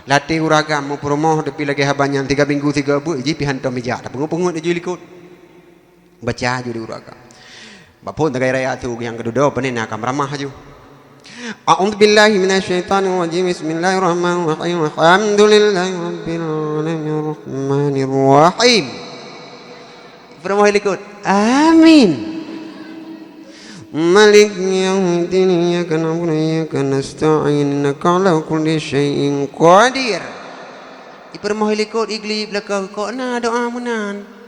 Latée ureuëng agam meupeurumoh, tapi lagée haba nyan tiga minggu tiga buet jih pih hantom ijak, tapeungeut-peungeut aju likot. Baca aju di ureuëng agam. Bak phon tagai raya tu nyang keudua, pane na ka meuramah aju. A'udzubillahi minasyaitonirrajim. Bismillahirrahmanirrahim. Alhamdulillahirabbil alamin. Rahmanirrahim. Peurumoh likot. Amin. Maliki yaumiddin, iyyaka na'budu wa iyyaka nasta'in, innaka ala kulli syai'in qadir. Ipeurumoh likot, iglip laka kok na doa meunan.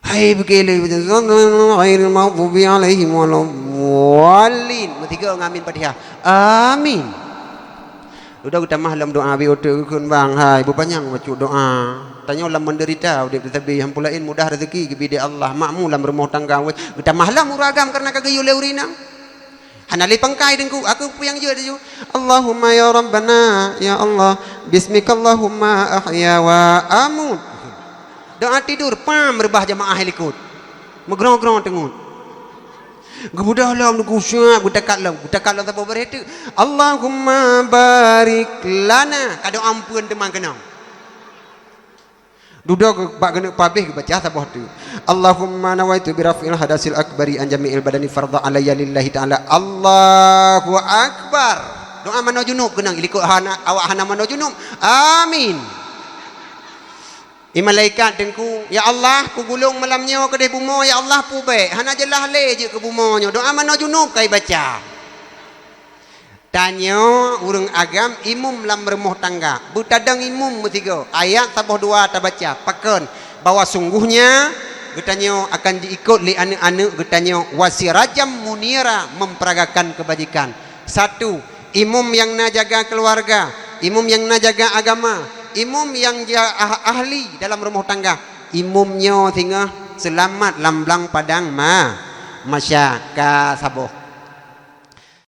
Hai beugele, ghairil maghdubi alaihim waladdallin. Meusigoe ngamin Fatihah. Amin. Udah geutamah lom doa, bi oto geukheun bang, hai beupanyang bacut doa. Tanyoe lam menderita udeb teusabe, han peue laén mudah rezeki geubri di Allah, makmu lam rumoh tangga, geutamah lom ureuëng agam kareuna ka geuyue lé ureuëng inong. Hana lé pangkai teungku, aku peue nyang jeuet aju. Allahumma ya Rabbana, ya Allah, bismikallahumma ahya wa amut. Doa tidur, pam reubah jamaah likot. Meugrong-grong teungeut. Geubeudôh lom, geusiap, geutakat lom, geutakat lom saboh bareh teuk. Allahumma barik lana. Ka doa ampeuen teuma keunong. Dudoe bak geuneuk pabeh geubaca saboh teuk. Allahumma nawaitu biraf'il hadasil akbari an jami'il badani fardha alayya lillahi ta'ala. Allahu akbar. Doa manoe junub keunong, ilikot hana, awak hana manoe junub. Amin. I malaikat teungku, "Ya Allah, kugulong malam nyoe keudeh bumoe, ya Allah, peue bék. Hana jeulaih lé jeuet keu bumoe nyoe." Doa manoe junub ka ibaca. Tanyoe ureuëng agam imum lam rumoh tangga, beutadong imum meusigoe, ayat saboh dua tabaca, pakon bahwa sungguhnya geutanyoe akan jiikot lé aneuëk-aneuëk geutanyoe, wasirajam munira, memperagakan kebajikan. Satu, imum nyang na jaga keuluwarga, imum nyang na jaga agama, imum nyang ja-, ah-, ahli dalam rumoh tangga, imum nyoe singoh seulamat lam blang padang ma-, masya. Ka saboh.